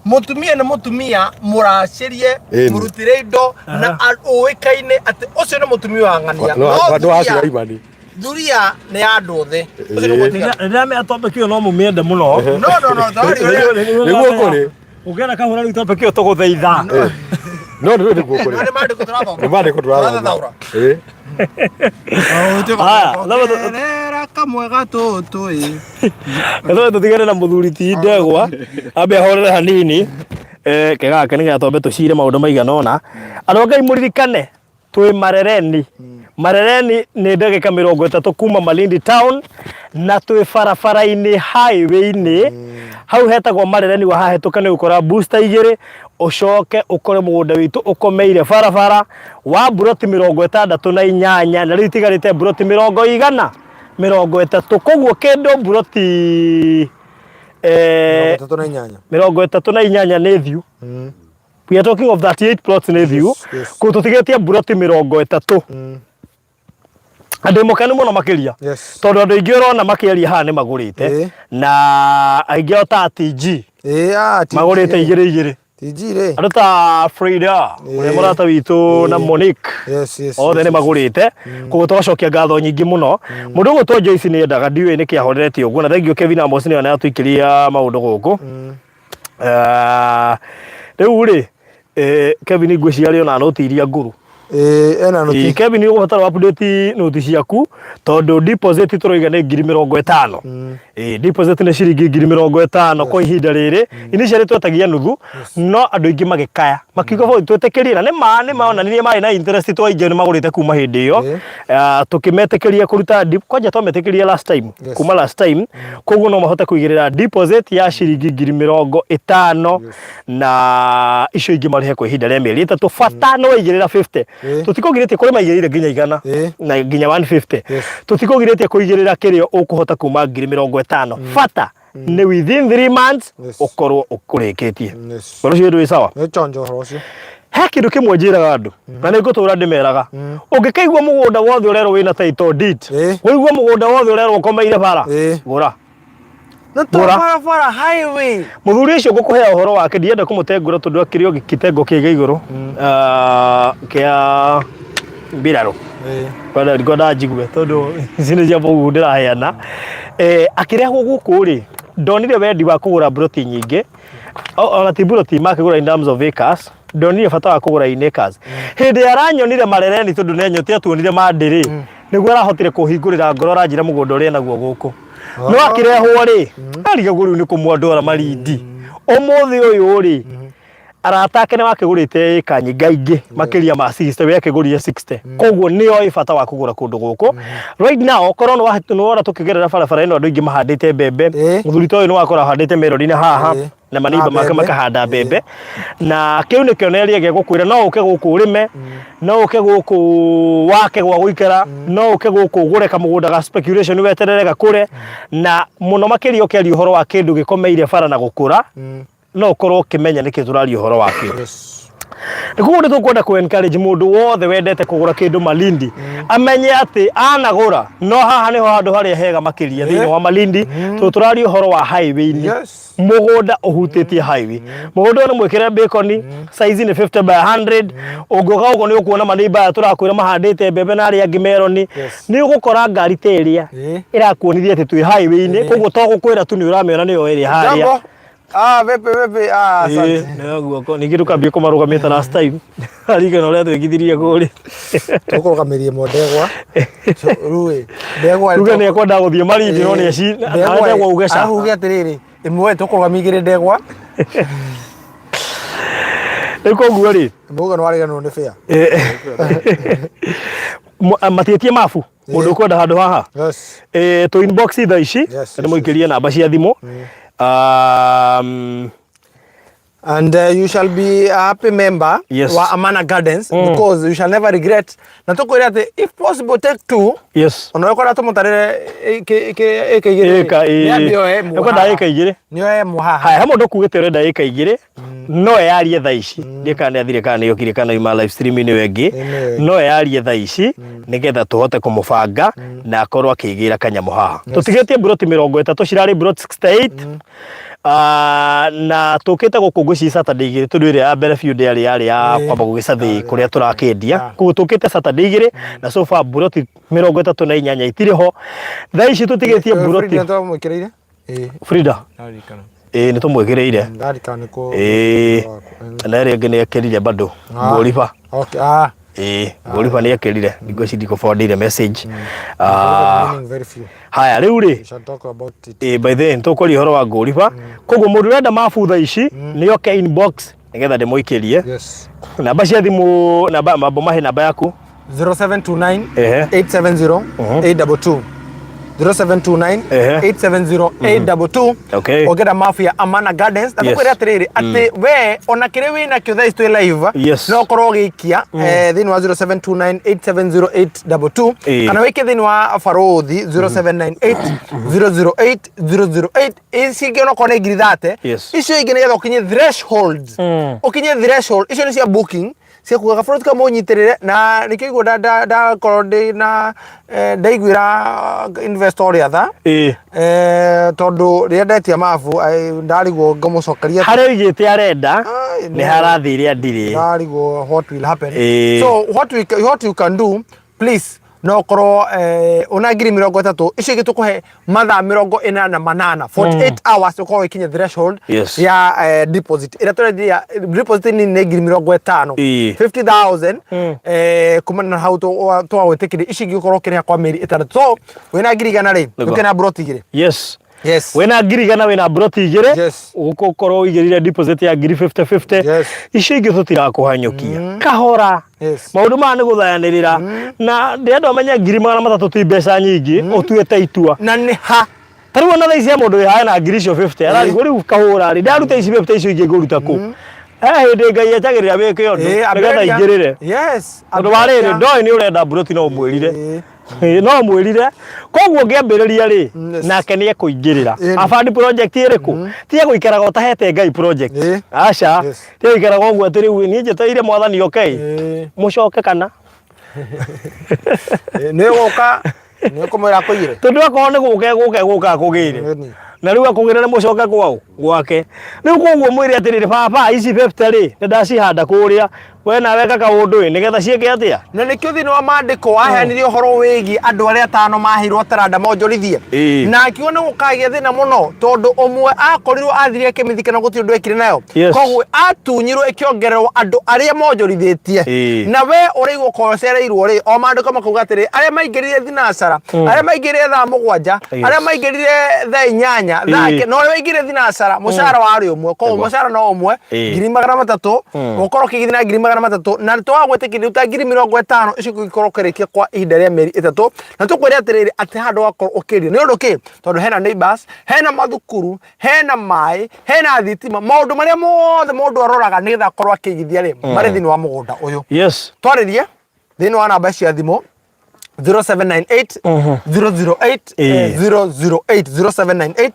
Mũtumia nĩ mũtumia mũracĩrie, mũrutĩre indo na ũĩkaine atĩ ũcio nĩ mũtumia wa ng'ania. No wa Sulaimani. Thuria nĩ ya andũ othe. Nĩndĩramenya topic ĩyo no mũmĩende mũno. No, no, no, Nĩguo kũrĩ. Ũngĩona kahũra rĩu twambe kĩo tũgũthaitha. No nĩ nĩguo kũrĩ. Nĩ maandĩko tũrathoma. Nĩ maandĩko tũrathoma. Tũrathathaũra. Ĩĩ. Haya, no Rera kamwe gatũtũ ĩ. no tũtigane na mũthuri ti ndegwa ambe ahorere hanini eh, ke gake nĩgetha twambe tũcire maũndũ maigana ũna. Andũ a Ngai mũririkane twĩ Marereni. Marereni nĩ ndagĩka 30 kuma Malindi town na twĩ barabara-inĩ highway-inĩ hau hetagwo Marereni wahahĩtũka nĩ ũgũkora booster igĩrĩ ũcoke ũkore mũgũnda witũ ũkomeire barabara wa mburoti 68 na rĩu itigarĩte mburoti mĩrongo igana 30 koguo kĩndũ mburoti 38. 38 nĩ thiu. We are talking of 38 plots nĩ thiu. Kũu tũtigĩtie mburoti 30. Andũ mũkenu mũno makĩria. Tondũ andũ aingĩ ũrona makĩaria haha nĩ magũrĩte. Na aingĩ o ta TG. Ĩĩ, ah, TG. Magũrĩte igĩrĩ igĩrĩ. TG rĩ. Andũ ta Frida, ũrĩa mũrata witũ na Monique. Othe nĩ magũrĩte. Koguo tũgacokia ngatho nyingĩ mũno. Mũndũ ũgwĩtwo Joyce nĩ endaga ndiũĩ nĩkĩ ahorerete ũguo na thengiũ Kevin Amos nĩwe atũikĩria maũndũ gũkũ. Rĩu rĩ Kevin ngwĩciria arĩ ona noti iria ngũrũ. Ĩĩ, ena noti. Ĩĩ, Kevin ũgũbatara update noti ciaku tondũ deposit tũroiga nĩ 50,000. Ĩĩ, deposit nĩ ciringi 50,000 kwa ihinda rĩrĩ. Initially twetagia nuthu no andũ aingĩ magĩkaya makiuga bũi twĩtĩkĩrie na nĩ ma nĩ monanirie marĩ na interest twaingĩ nĩ magũrĩte kuma hĩndĩ ĩyo. Tũkĩmetĩkĩria kũruta kwanja twametĩkĩria last time kuma last time koguo no mahote kũigĩrĩra deposit ya ciringi 50,000 na icio ingĩ marĩhe kwa ihinda rĩa mĩeri 3 bata nĩ waigĩrĩra 50. Tũtikũgirĩtie kũrĩ maigĩrĩire nginya 100 na nginya 150. Tũtikũgirĩtie kũigĩrĩra kĩrĩa ũkũhota kuma 50,000. Bata nĩ within 3 months ũkorwo ũrĩkĩtie. Ũhoro ũcio wĩ sawa? Nĩ chonjo ũhoro ũcio. He kĩndũ kĩmwe njĩraga andũ na nĩ ngũtũra ndĩmeraga. Ũngĩkaigua mũgũnda wothe ũrerwo wĩna title deed, ũigue mũgũnda wothe ũrerwo ũkomeire bara, gũra. Na to Gũra. barabara highway. Mũthuri ũcio ngũkũhea ũhoro wake ndienda kũmũtengũra tondũ akĩrĩ o kĩtengo kĩga igũrũ kĩa mbirarũ. Kwenda ngwenda njigue tondũ ici nĩ cia mũhuhu ndĩraheana. Akĩrehwo gũkũ rĩ, ndonire wendi wa kũgũra mburoti nyingĩ. Ona ti mburoti makĩgũra in terms of acres, ndonire bata wa kũgũra in acres. Hĩndĩ ĩrĩa aranyonire Marereni tondũ nĩ anyotire atuonire Mandĩ rĩ, nĩguo arahotire kũhingũrĩra ngoro aranjĩra mũgũnda ũrĩa enaguo gũkũ. No akĩrehwo rĩ, arigagwo rĩu nĩ kũmwandwara Malindi. Ũmũthĩ ũyũ rĩ, arata ake nĩ makĩgũrĩte ĩka nyingaingĩ makĩria ma 60, we akĩgũrire 60. Koguo nĩ oĩ bata wa kũgũra kũndũ gũkũ. Right now, korwo nĩ wona tũkĩgerera barabara ĩno andũ aingĩ mahandĩte mbembe. Mũthuri ta ũyũ nĩ wakora ahandĩte meroni haha. Na maneiba make makahanda mbembe. Na kĩu nĩ kĩonereria gĩa gũkwĩra no ũke gũkũ ũrĩme, no ũke gũkũ wake gwa gũikara, no ũke gũkũ ũgũre kamũgũnda ga speculation weterere gakũre. Na mũno makĩria ũkĩaria ũhoro wa kĩndũ gĩkomeire bara na gũkũra, no ũkorwo ũkĩmenya nĩkĩ tũraria ũhoro wakĩo. Nĩ koguo nĩ tũkwenda kũ encourage mũndũ wothe wendete kũgũra kĩndũ Malindi amenye atĩ anagũra no haha nĩho handũ harĩa hega makĩria thĩinĩ wa Malindi tondũ tũraria ũhoro wa highway-inĩ. Mũgũnda ũhutĩtie highway. Mũgũnda ũyũ nĩ mwĩkĩre bacon, size nĩ 50 by 100. Ũngĩũka gũkũ nĩ ũkuona maneiba aya tũrakwĩra mahandĩte mbembe na arĩa angĩ meroni. Nĩ ũgũkora ngari ta ĩrĩa ĩrakuonithia atĩ twĩ highway-inĩ, koguo to gũkwĩra tu nĩ ũramĩona nĩyo ĩrĩ harĩa. Jambo. Ah, vipi vipi? Ah, asante. Ĩĩ, nĩyo guoko. Ningĩ ndũkambie kũmarũgamia ta last time. Arigana ũrĩa twekithirie kũrĩa. Tũkũrũgamĩria ĩmwe ndegwa. Rĩu ĩ, ndegwa Tuge nĩ ekwenda gũthiĩ Malindi no nĩ eci Ndegwa ndegwa uge ca. Arabu uge atĩrĩrĩ, ĩmwe tũkũrũgamia igĩrĩ ndegwa. Rĩu koguo rĩ, Ĩmwe uga nĩ wariganĩrwo nĩ fare. matiĩtie mabu mũndũ ũkwenda handũ haha. Yes. Tũ inbox thaa ici Yes, nĩ mũikĩrie namba cia thimũ. And you shall be a happy member Yes. wa Amana Gardens because you shall never regret. Na tukwĩre atĩ if possible take two. Yes. Ona ũrĩa tũmũtarĩre ĩka igĩrĩ. Ĩka Nĩ ambe oe ĩmwe Ũkwenda haha. ĩka igĩrĩ. Nĩ oe ĩmwe haha. Haya, he mũndũ ũkugĩte ũrenda ĩka igĩrĩ no eyarie thaa ici ndiĩ kana nĩ athire kana nĩ okire kana yuma live stream ĩno ĩngĩ Ĩno ĩngĩ. no eyarie thaa ici nĩgetha tũhote kũmũbanga na akorwo akĩgĩra kanyamũ haha. Tũtigĩtie mburoti 30 cirarĩ mburoti 68. Na tũkĩte gũkũ ngwĩciria Saturday igĩrĩ tondũ ĩrĩa ya mbere biũ ndĩarĩ yarĩ ya kwamba gũgĩcathĩ kũrĩa tũrakĩendia. Koguo tũkĩte Saturday igĩrĩ na so far mburoti 38 itirĩ ho. Thaa ici tũtigĩtie mburoti. Frida nĩtwamwĩkĩrĩire? Ĩĩ. Frida. Ndarikana. Ĩĩ nĩ tũmwĩkĩrĩire. Ndarikana nĩ kũ Ĩĩ na ĩrĩa ĩngĩ nĩ ekĩrire bado. Ah. Ngũriba. Okay, ah. Ĩĩ Ngũriba nĩ ekĩrire. Ngwĩciria ndikũbondire message. Ah, Meaning very few. haya rĩu rĩ We shall talk about it. ĩĩ by the way nĩtũkwaria ũhoro wa Ngũriba. Koguo mũndũ ũrenda mabu thaa ici nĩ oke inbox nĩgetha ndĩmũikĩrie. Yes. Namba cia thimũ namba mambo mahe namba yaku. 0729 Ehe. 870 822 0729 Ehe. 870 822 Okay. ũngĩenda mabu ya Amana Gardens na Yes. tũkwĩre atĩrĩrĩ atĩ we ona kĩrĩa wĩ nakĩo thaa ici twĩ live Yes. no ũkorwo ũgĩikia thĩinĩ wa 0729 870 822 Ĩĩ. kana wĩikie thĩinĩ wa Barũthi 0798 008 008 ici ingĩ onokorwo nĩ ngiri thate Yes. icio ingĩ nĩgetha ũkinye threshold ũkinye threshold icio nĩ cia booking cia kuga gabũrũri kamũnyitĩrĩre na nĩkĩo igua ndakorwo ndĩ na ndaiguĩra investor ũrĩa tha Ĩĩ. Tondũ rĩrĩa ndetia mabu ndarigwo ngũmũcokeria Harĩa oigĩte arenda Ai, nĩ harathire andirĩ. ndarigwo what will happen. Ĩĩ. So what you can do, please, no ũkorwo una ngiri 30 icio ingĩ tũkũhe mathaa 48, 48 hours, ũkorwo ĩkinye threshold ya deposit ĩrĩa tũrendia. Deposit nini nĩ ngiri 50, 50,000. Kumana na hau twagwĩtĩkĩria icio ingĩ ũkorwo ũkĩrĩha kwa mĩeri 6. So wĩna ngiri 100 rĩ, ũkĩna mburoti 2. Wĩna ngiri 100 wĩna mburoti 2. Ũgũkorwo ũigĩrĩire deposit ya ngiri 50 50. Icio ingĩ tũtirakũhanyũkia kahora. Maũndũ maya nĩ gũthayanĩrĩra na ndĩrenda ũmenye ngiri 300 ti mbeca nyingĩ ũtuĩte itua. Na nĩ ha? Ta rĩu ona thaa ici he mũndũ wĩ haha na ngiri icio 50 ararigwo rĩu kahũra rĩ ndaruta ici 50 icio ingĩ ngũruta kũ? He hĩndĩ Ngai etagĩrĩra wĩke ũndũ nĩgetha Ambĩrĩria. aingĩrĩre. Tondũ wa rĩrĩ, Ambĩrĩria. ndoĩ nĩ ũrenda mburoti no ũmwĩrire. Ĩĩ, no mwĩrire koguo ngĩambĩrĩria rĩ, nake nĩ ekũingĩrĩra. Abandi project ĩrĩkũ tiga gũikaraga ũtahete Ngai project. Aca. Tiga gũikaraga ũguo atĩ rĩu niĩ njetereire mwathani oke mũcoke kana Nĩ gũka nĩ ũkũmwĩra akũigĩre. Tondũ akorwo nĩ gũka egũka egũka akũgĩre. Na rĩu akũgĩre mũcoke kwao gwake rĩu. Koguo mwĩre atĩrĩrĩ, baba, ici 50 rĩ, nĩ ndacihanda kũrĩa, we nawe eka kaũndũ ĩ nĩgetha ciĩke atĩa. Na nĩkĩo thĩinĩ wa maandĩko waheanire ũhoro wĩgiĩ andũ arĩa atano maheirwo taranda monjorithie. Na akiuga nĩ gũkagĩa thĩna mũno tondũ ũmwe akorirwo athire akĩmĩthika na gũtirĩ ũndũ ekire nayo. Koguo atunyirwo ĩkĩongererwo andũ arĩa monjorithĩtie. Na we ũraigua ũkorwo ũcereirwo rĩ, o maandĩko makauga atĩrĩ, arĩa maingĩrire thinacara, arĩa maingĩrire thaa 7, arĩa maingĩrire thaa 8, thaa na ũrĩa waingĩrire thinacara, mũcara warĩ ũmwe. Koguo mũcara no ũmwe, ngiri 300, ũkorwo ũkĩigithia na ngiri 300 na twagwĩtĩkĩria ta ngiri 50 icio ũngĩkorwo ũkĩrĩkia kwa ihinda rĩa mĩeri 3. Na tũkwĩre atĩrĩrĩ atĩ handũ wakorwo ũkĩendia nĩ ũndũ kĩ? Tondũ hena neighbors, hena mathukuru, hena maĩ, hena thitima, maũndũ marĩa mothe mũndũ aroraga nĩgetha akorwo akĩigithia rĩ, marĩ thĩinĩ wa mũgũnda ũyũ. Twarĩrie thĩinĩ wa namba cia thimũ 0798 008 008, 0798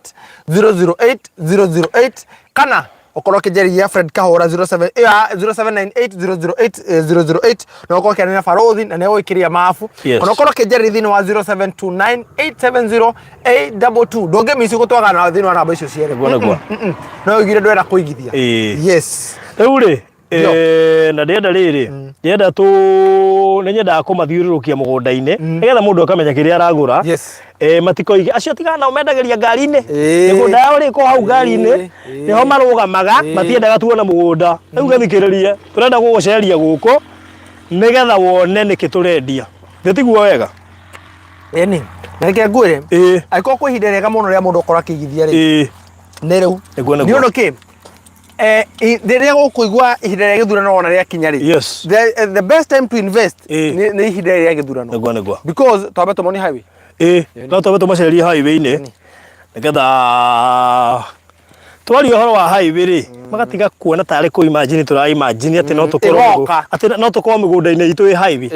008 008, kana ũkorwo ũkĩnjarĩria Fred Kahũra 07 0798 008 008, na ũkorwo ũkĩaria na Barũthi na nĩegũgĩkĩria mabu. Ona ũkorwo ũkĩnjarĩria thĩinĩ wa 0729 870 822, ndũngĩmici gũtwagana na thĩinĩ wa namba icio cierĩ. Nĩguo, nĩguo. No ũigire ndwenda kũigithia. Rĩu rĩ, na ndĩrenda rĩrĩ, ndĩrenda tũ nĩ nyendaga kũmathiũrũrũkia mũgũnda-inĩ nĩgetha mũndũ akamenya kĩrĩa aragũra. Matikoige acio tigana nao mendagĩria ngari-inĩ. Mĩgũnda yao rĩ ko hau ngari-inĩ, nĩho marũgamaga, matiendaga tuone mũgũnda. Rĩu gĩthikĩrĩrie, tũrenda gũgũceria gũkũ nĩgetha wone nĩkĩ tũrendia. Githĩ tiguo wega? Ĩni na reke ngwĩre, angĩkorwo kwĩ ihinda rĩega mũno rĩa mũndũ gũkorwo akĩigithia rĩ, nĩ rĩu. Nĩguo, Nĩ nĩguo. ũndũ kĩ? Rĩrĩa gũkũigua ihinda rĩa gĩthurano ona rĩakinya rĩ, the best time to invest nĩ ihinda rĩa gĩthurano. Nĩguo, nĩguo. Because twambe tũmonie highway. Ĩĩ, no twambe tũmacerie highway-inĩ nĩgetha twaria ũhoro wa highway rĩ, magatiga kuona tarĩ kũ imagine tũra imagine atĩ no tũkorwo Ĩgoka. atĩ no tũkorwo mĩgũnda-inĩ itũ ĩ highway.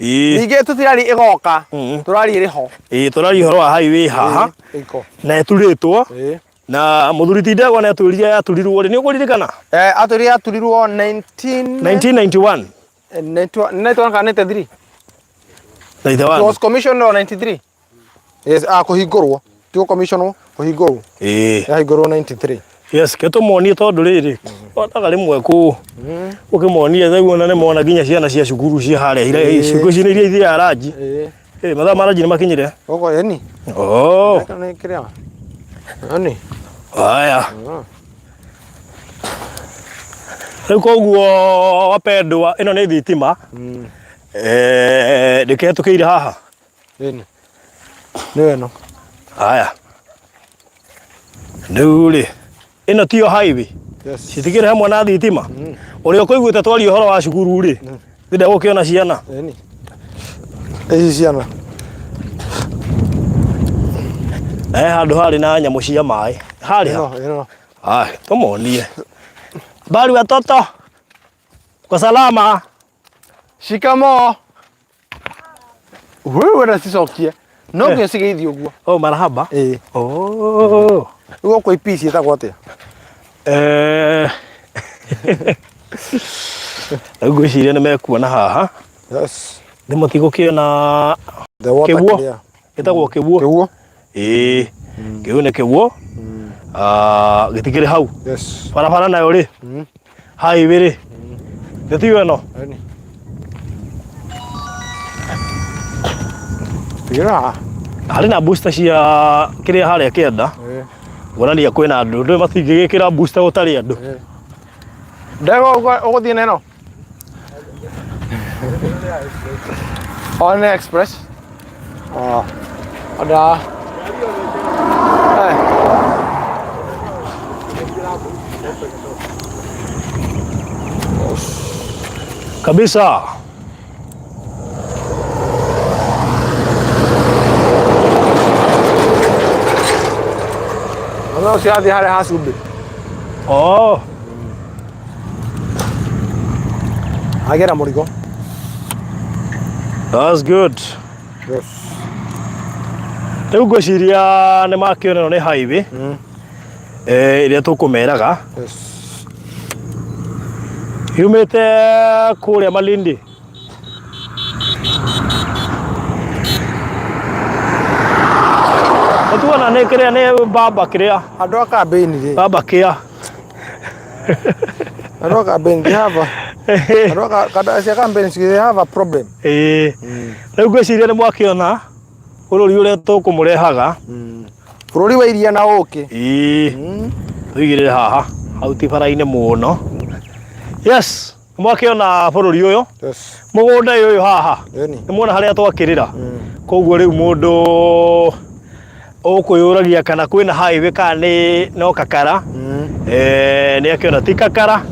Ningĩ tũtiraria ĩgoka, tũraria ĩrĩ ho. Ĩĩ, tũraria ũhoro wa highway haha Ĩko. na ĩturĩtwo na mũthuri ti Ndegwa nĩ atwĩrire yaturirwo rĩ, nĩ ũkũririkana? Atwĩrire yaturirwo 19 1991. 91 kana 93? 91. It was commissioned on 93. Yes, kũhingũrwo. Ti gũcommissionwo, kũhingũrwo. Yahingũrwo 93. Yes, ke tũmonie tondũ rĩrĩ otaga rĩmwe kũ ũkĩmonie rĩu ona nĩ mona nginya ciana cia cukuru cia harĩa ciũngũ ici nĩ iria ithiaga ranji. Mathaa ma ranji nĩ makinyire. Gũkũ ĩni. Oh. Nĩ kĩrĩa. Ĩni. Haya. Rĩu koguo wapendwa ĩno nĩ thitima. Eh, ndĩkĩhetũkĩire haha. Ĩni. Nĩyo ĩno. Haya. Rĩu rĩ, ĩno tiyo highway. Yes. Citikĩrĩ hamwe na thitima. Ũrĩa ũkũiguĩte twaria ũhoro wa cukuru rĩ, ndĩrenda gũkĩona ciana. Ĩni. Ici ciana. Na he handũ harĩ na nyamũ cia maĩ. Harĩ ha? Ĩno, ĩno. Haya, tũmonie. Habari watoto? Kwa salama? Shikamoo. Wewe na cicokie. No nginya cigeithio ũguo. Oh, marahaba. Ĩĩ. Oh. Rĩu gũkũ IP ciĩtagwo atĩa? Eh. Rĩu ngwĩciria nĩ mekuona haha. Yes. Nĩ mũtigũkĩona The water Kĩguo. clear. gĩtagwo kĩguo. Kĩguo. Ĩĩ. Kĩu nĩ kĩguo. Ah, gĩtikĩrĩ hau. Yes. Barabara nayo rĩ. Highway rĩ. Nĩ tiyo ĩno. Ĩni. Tigĩra. Harĩ na booster cia kĩrĩa harĩa kĩanda. Ĩĩ. Kuonania kwĩna andũ. Ndũĩ matingĩgĩkĩra booster gũtarĩ andũ. Ndego ũgũthiĩ na ĩno? On Express. Oh. Ada. Eh. Kabisa. Ona ũcio athiĩ harĩa ha cumbĩ. Oh. Agera mũrigo. That's good. Yes. Rĩu ngwĩciria nĩ makĩona ĩno nĩ highway eh, ĩrĩa tũkũmeraga Yes. yumĩte kũrĩa Malindi. Ũtuona nĩ kĩrĩa nĩ baba kĩrĩa Andũ a kambĩini rĩ. baba kĩa Andũ a kambĩini they have a andũ a kada cia kambĩini they have a problem. Ĩĩ. Rĩu ngwĩciria nĩ mwakĩona bũrũri ũrĩa tũkũmũrehaga. Bũrũri wa iria na ũkĩ. Ĩĩ. Tũigĩrĩre haha hau ti bara-inĩ mũno. Yes, nĩ mwakĩona bũrũri ũyũ. Yes. Mũgũnda ũyũ haha. Ĩni. Nĩ muona harĩa twakĩrĩra. Koguo rĩu mũndũ ũkwĩyũragia kana kwĩna highway kana nĩ no kakara. Eh, nĩ akĩona ti kakara.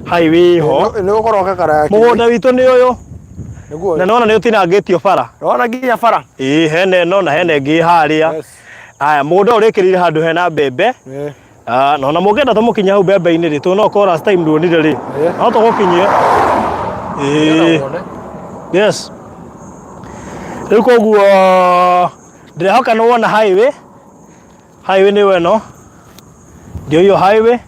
Highway ho. Nĩ gũkorwo kakara ya Mũgũnda witũ nĩ ũyũ. Nĩguo. Na nĩwona nĩ ũtinangĩtio bara. Nĩwona nginya bara. Ĩĩ hena ĩno na hena ĩngĩ harĩa. Yes. Aya mũgũnda ũyũ ũrĩkĩrĩire handũ hena mbembe. Ĩĩ. Ah, na ona mũngĩenda tũmũkinyie hau mbembe-inĩ rĩ, tũ no korwo last time nduonire rĩ, no tũgũkinyie. Ĩĩ. Yes. Rĩu koguo ndĩrehoka nĩ wona highway. Highway nĩyo ĩno. Ndio hiyo highway.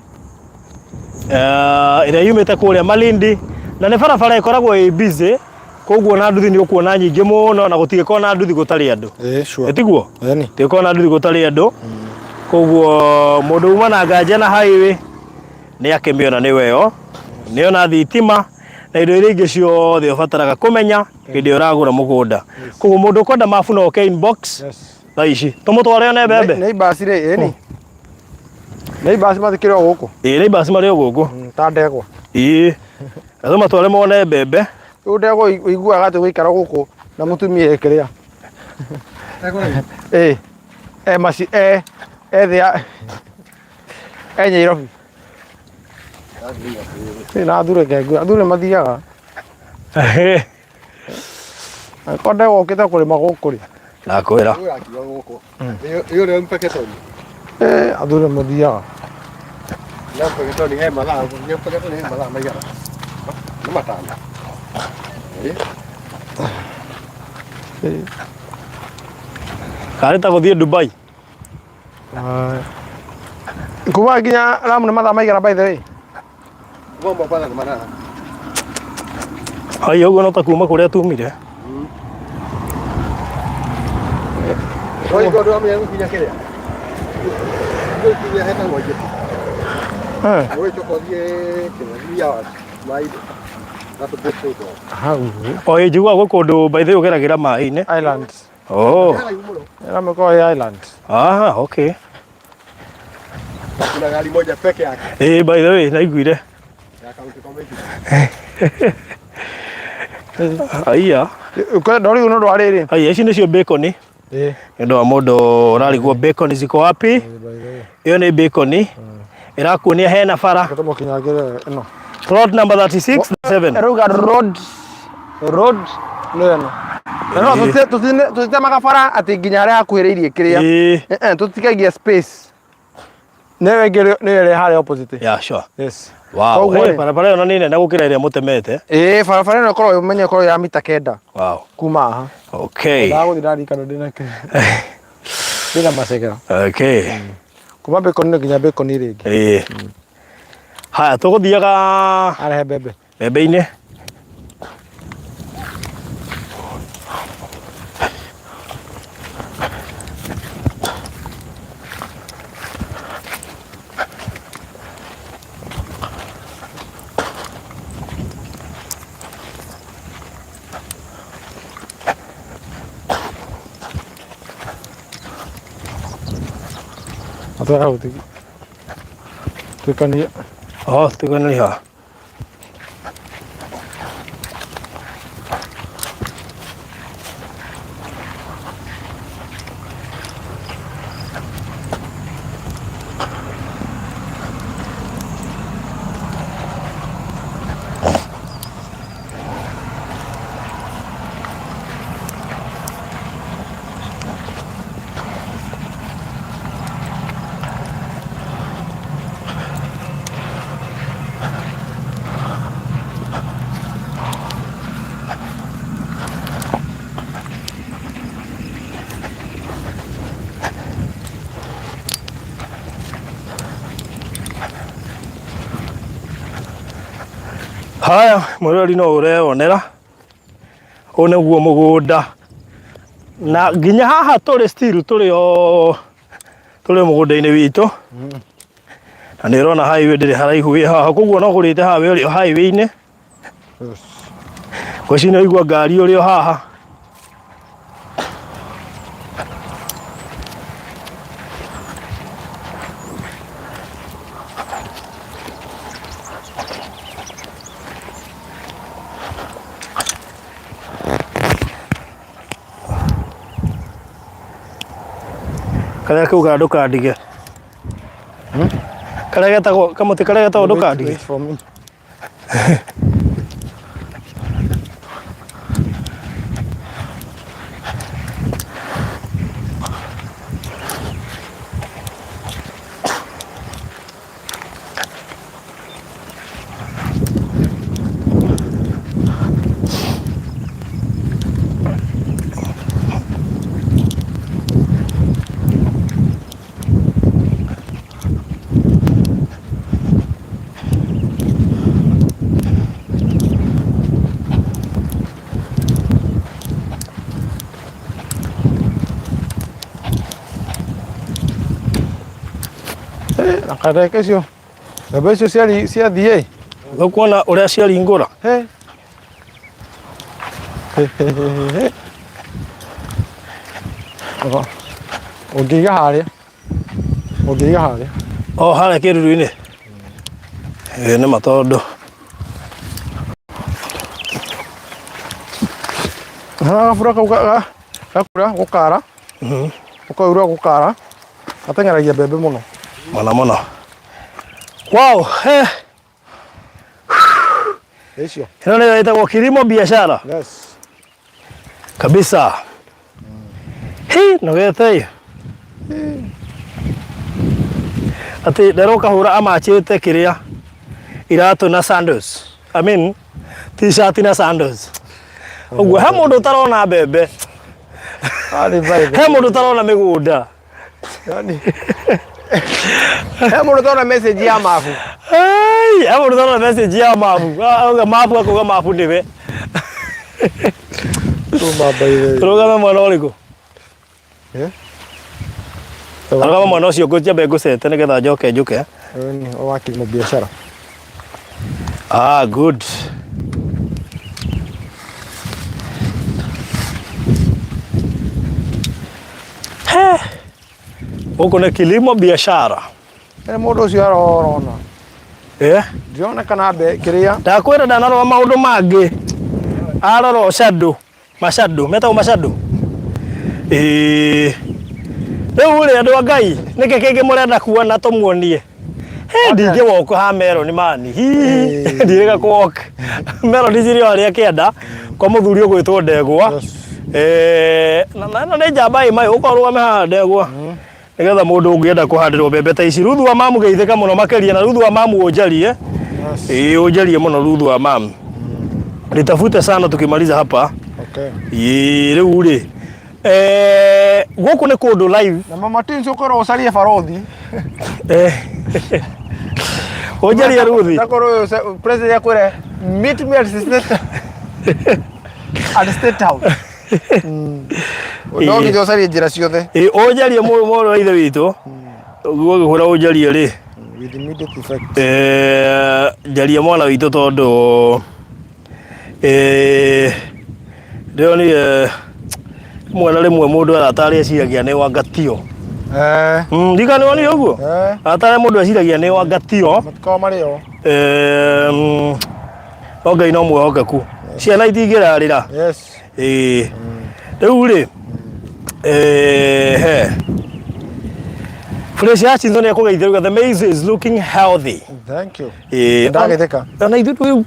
Eh, ĩrĩa yumĩte kũrĩa Malindi na nĩ barabara ĩkoragwo ĩ busy koguo na nduthi nĩ ũkuona nyingĩ mũno na gũtigĩkorwo na nduthi gũtarĩ andũ. Ĩĩ sure. Ĩtiguo? Ĩni. Gũtigĩkorwo na nduthi gũtarĩ andũ. Koguo mũndũ uma na nganja na highway nĩ akĩmĩona nĩwe ĩyo. Nĩona thitima na indo iria ingĩ ciothe ũbataraga kũmenya hĩndĩ ĩrĩa ũragũra mũgũnda. Koguo mũndũ ũkwenda mabu no oke inbox Yes. thaa ici. Tũmũtware one mbembe. Neighbors rĩ, ĩni. Neighbors mathikĩrĩ o gũkũ. Ĩĩ neighbors marĩ o gũkũ. Ta ndegwa. Ĩĩ. Na tũmatware mone mbembe. Rĩu ndegwa ũiguaga atĩ gũikara gũkũ na mũtumia ĩkĩrĩa. Ĩĩ. E maci e e thĩ ya e Nyairobi. Ĩ na athure kengu, athure mathiaga. Angĩkorwo ndegwa ũkĩte kũrĩma gũkũ rĩ. Ndakwĩra. Ĩyo rĩo mpeketoni. Eh, athuri mathiaga. Na mpeketoni he mathaa, mpeketoni he mathaa maigana? Nĩ matano. Karĩ ta gũthiĩ Dubai. Kuma nginya Lamu nĩ mathaa maigana by the way? Kuma Mombasa nĩ mathaa. Ai ũguo no ta kuma kũrĩa tumire. Oi, ngo ndwamenya gũkinya kĩrĩa? Gũkinya hetagwo Njeti. Eh, Ũgĩcoka ũthiĩ kĩrĩa, 3 hours maĩ-inĩ. That's a bit too far. hau. O ĩ njiguaga gwĩ kũndũ by the way ũgeragĩra maĩ-inĩ. Island. Oh. Lamu ĩkoragwo ĩ island. Ah, okay. Kuna gari moja peke yake Eh, by the way, naiguire. ya county commission. Aiya. Ndori uno ndwa rĩrĩ. Aiya, ici nĩcio bacon. Ĩĩ. Nĩ ũndũ wa mũndũ ũrarigwo bacon ziko wapi? Ĩyo nĩ bacon. Ĩrakuonia hena bara. Tũmũkinyangĩre ĩno. Plot number 36 7. Ĩrauga road road nĩ ĩno. Na no tũtitemaga bara atĩ nginya harĩa hakuhĩrĩirie kĩrĩa. Ĩĩ. Eh, eh, tũtikagia space. Nĩyo ĩngĩ nĩyo ĩrĩa harĩa opposite. Yeah, sure. Yes. Wow. Koguo Hey, rĩ- barabara ĩyo na nĩ nene gũkĩra ĩrĩa mũtemete. Ĩĩ barabara ĩno ĩkorwo ũmenye ĩkorwo ya mita kenda Wow. kuma haha. Okay. Ndagũthiĩ ndarikana ndĩna kĩ. Ndĩna macegera. Okay. Kuma bacon nginya bacon rĩngĩ. Ĩĩ. Haya, tũgũthiaga Arehe mbembe. mbembe-inĩ. Atwara gũthiĩ. Tuĩkanie. Oh, tuĩkanĩrie haha. Haya, mwĩrori no ũreyonera ũyũ nĩguo mũgũnda na nginya haha tũrĩ still tũrĩ o tũrĩ o mũgũnda-inĩ witũ na nĩ ũrona highway ndĩrĩ haraihu wĩ haha koguo no ũgũrĩte haha wĩ ũrĩ o highway-inĩ ngwĩciria nĩ ũraigua ngari ũrĩ o haha Karĩa kau ndũkandige. Karĩa getagwo kamũtĩ karĩa getagwo ndũkandige. Wait for me. Na kareke icio mbembe icio ciari ciathiĩ Ũkuona ũrĩa ciaringũra. He. He, he, he, he, he. Oho. Ũngĩiga harĩa ũngĩiga harĩa O harĩa kĩruru-inĩ. Ĩĩ nĩ ma tondũ Hana gabura kau gakura gũkara ũkaura gũkara gateng'eragia mbembe mũno mũno mũno. Wow, eh, icio ĩno nĩyo ĩtagwo kilimo biashara yes kabisa. Hi, nogete atĩ nderwo kahũra amachĩte kĩrĩa iratũ na sandals. I mean, t-shirt na sandals. Ũguo he mũndũ ũtarona mbembe, Arĩ by he mũndũ ũtarona mĩgũnda. Yani he mũndũ ũtarona message ya mabu Hey, he mũndũ ũtarona message ya mabu. Auga mabu akauga mabu nĩwe. Tuma by the way. Tũrũgame mwena ũrĩkũ? Eh? Rũgama mwena ũcio ngũnjambe ngũcete nĩgetha njoke njũke. Ũyũ nĩ wa kilimo biashara Ah, good. He. Huku ni kilimo biashara. Ĩ mũndũ ũcio arorona. Eh? Ndĩrona kana mbe kĩrĩa. Ndakwĩra ndanarora maũndũ mangĩ. Arora shadow, mashadow, metagwo mashadow. Ĩĩ. Rĩu rĩ andũ a Ngai, nĩkĩ kĩngĩ mũrenda kuona tũmuonie? He ndingĩ walk ha meroni mani. Hihi ndirĩga kũ walk. Meroni cirĩ o harĩa kĩanda kwa mũthuri ũgwĩtwo Ndegwa. Eh, na na nĩ njamba ĩ mayũ ũka ũrũgame haha Ndegwa. Nĩgetha mũndũ ũngĩenda kũhandĩrwo mbembe ta ici Ruthu wa mamu geithĩka mũno makĩria na Ruthu wa mamu ũnjarie. Ĩĩ ũnjarie mũno Ruthu wa mamu. Nitafute sana tukimaliza hapa. Okay. Ĩĩ rĩu rĩ eh, gũkũ nĩ kũndũ live Na mama Twins ũkorwo ũcarie barothi. Eh, ũnjarie Ruthi. Takorwo ũyũ president akwĩre meet me at state at state house. No nginya ũcarie njĩra ciothe. Ĩĩ ũnjarie mũrũ wa ithe witũ. Ũguo ũgĩhũra ũnjarie rĩ. With immediate effect. Eh, njarie mwana witũ tondũ eh, ndĩronire rĩmwe na rĩmwe mũndũ aratarĩ eciragia nĩ wangatio. Eh. Ndika nĩ wonire ũguo? Eh. Aratarĩ mũndũ eciragia nĩ wangatio. Matikoragwo marĩ o. Eh, no Ngai no mwĩhokeku. Ciana itingĩrarĩra. Yes. Ĩĩ. Rĩu rĩ, eh, he. Fresh Hutchinson nĩ ekũgeithĩrĩria the maize is looking healthy. Thank you. Ĩĩ. Ndagĩthĩka. Ona ithuĩ twĩ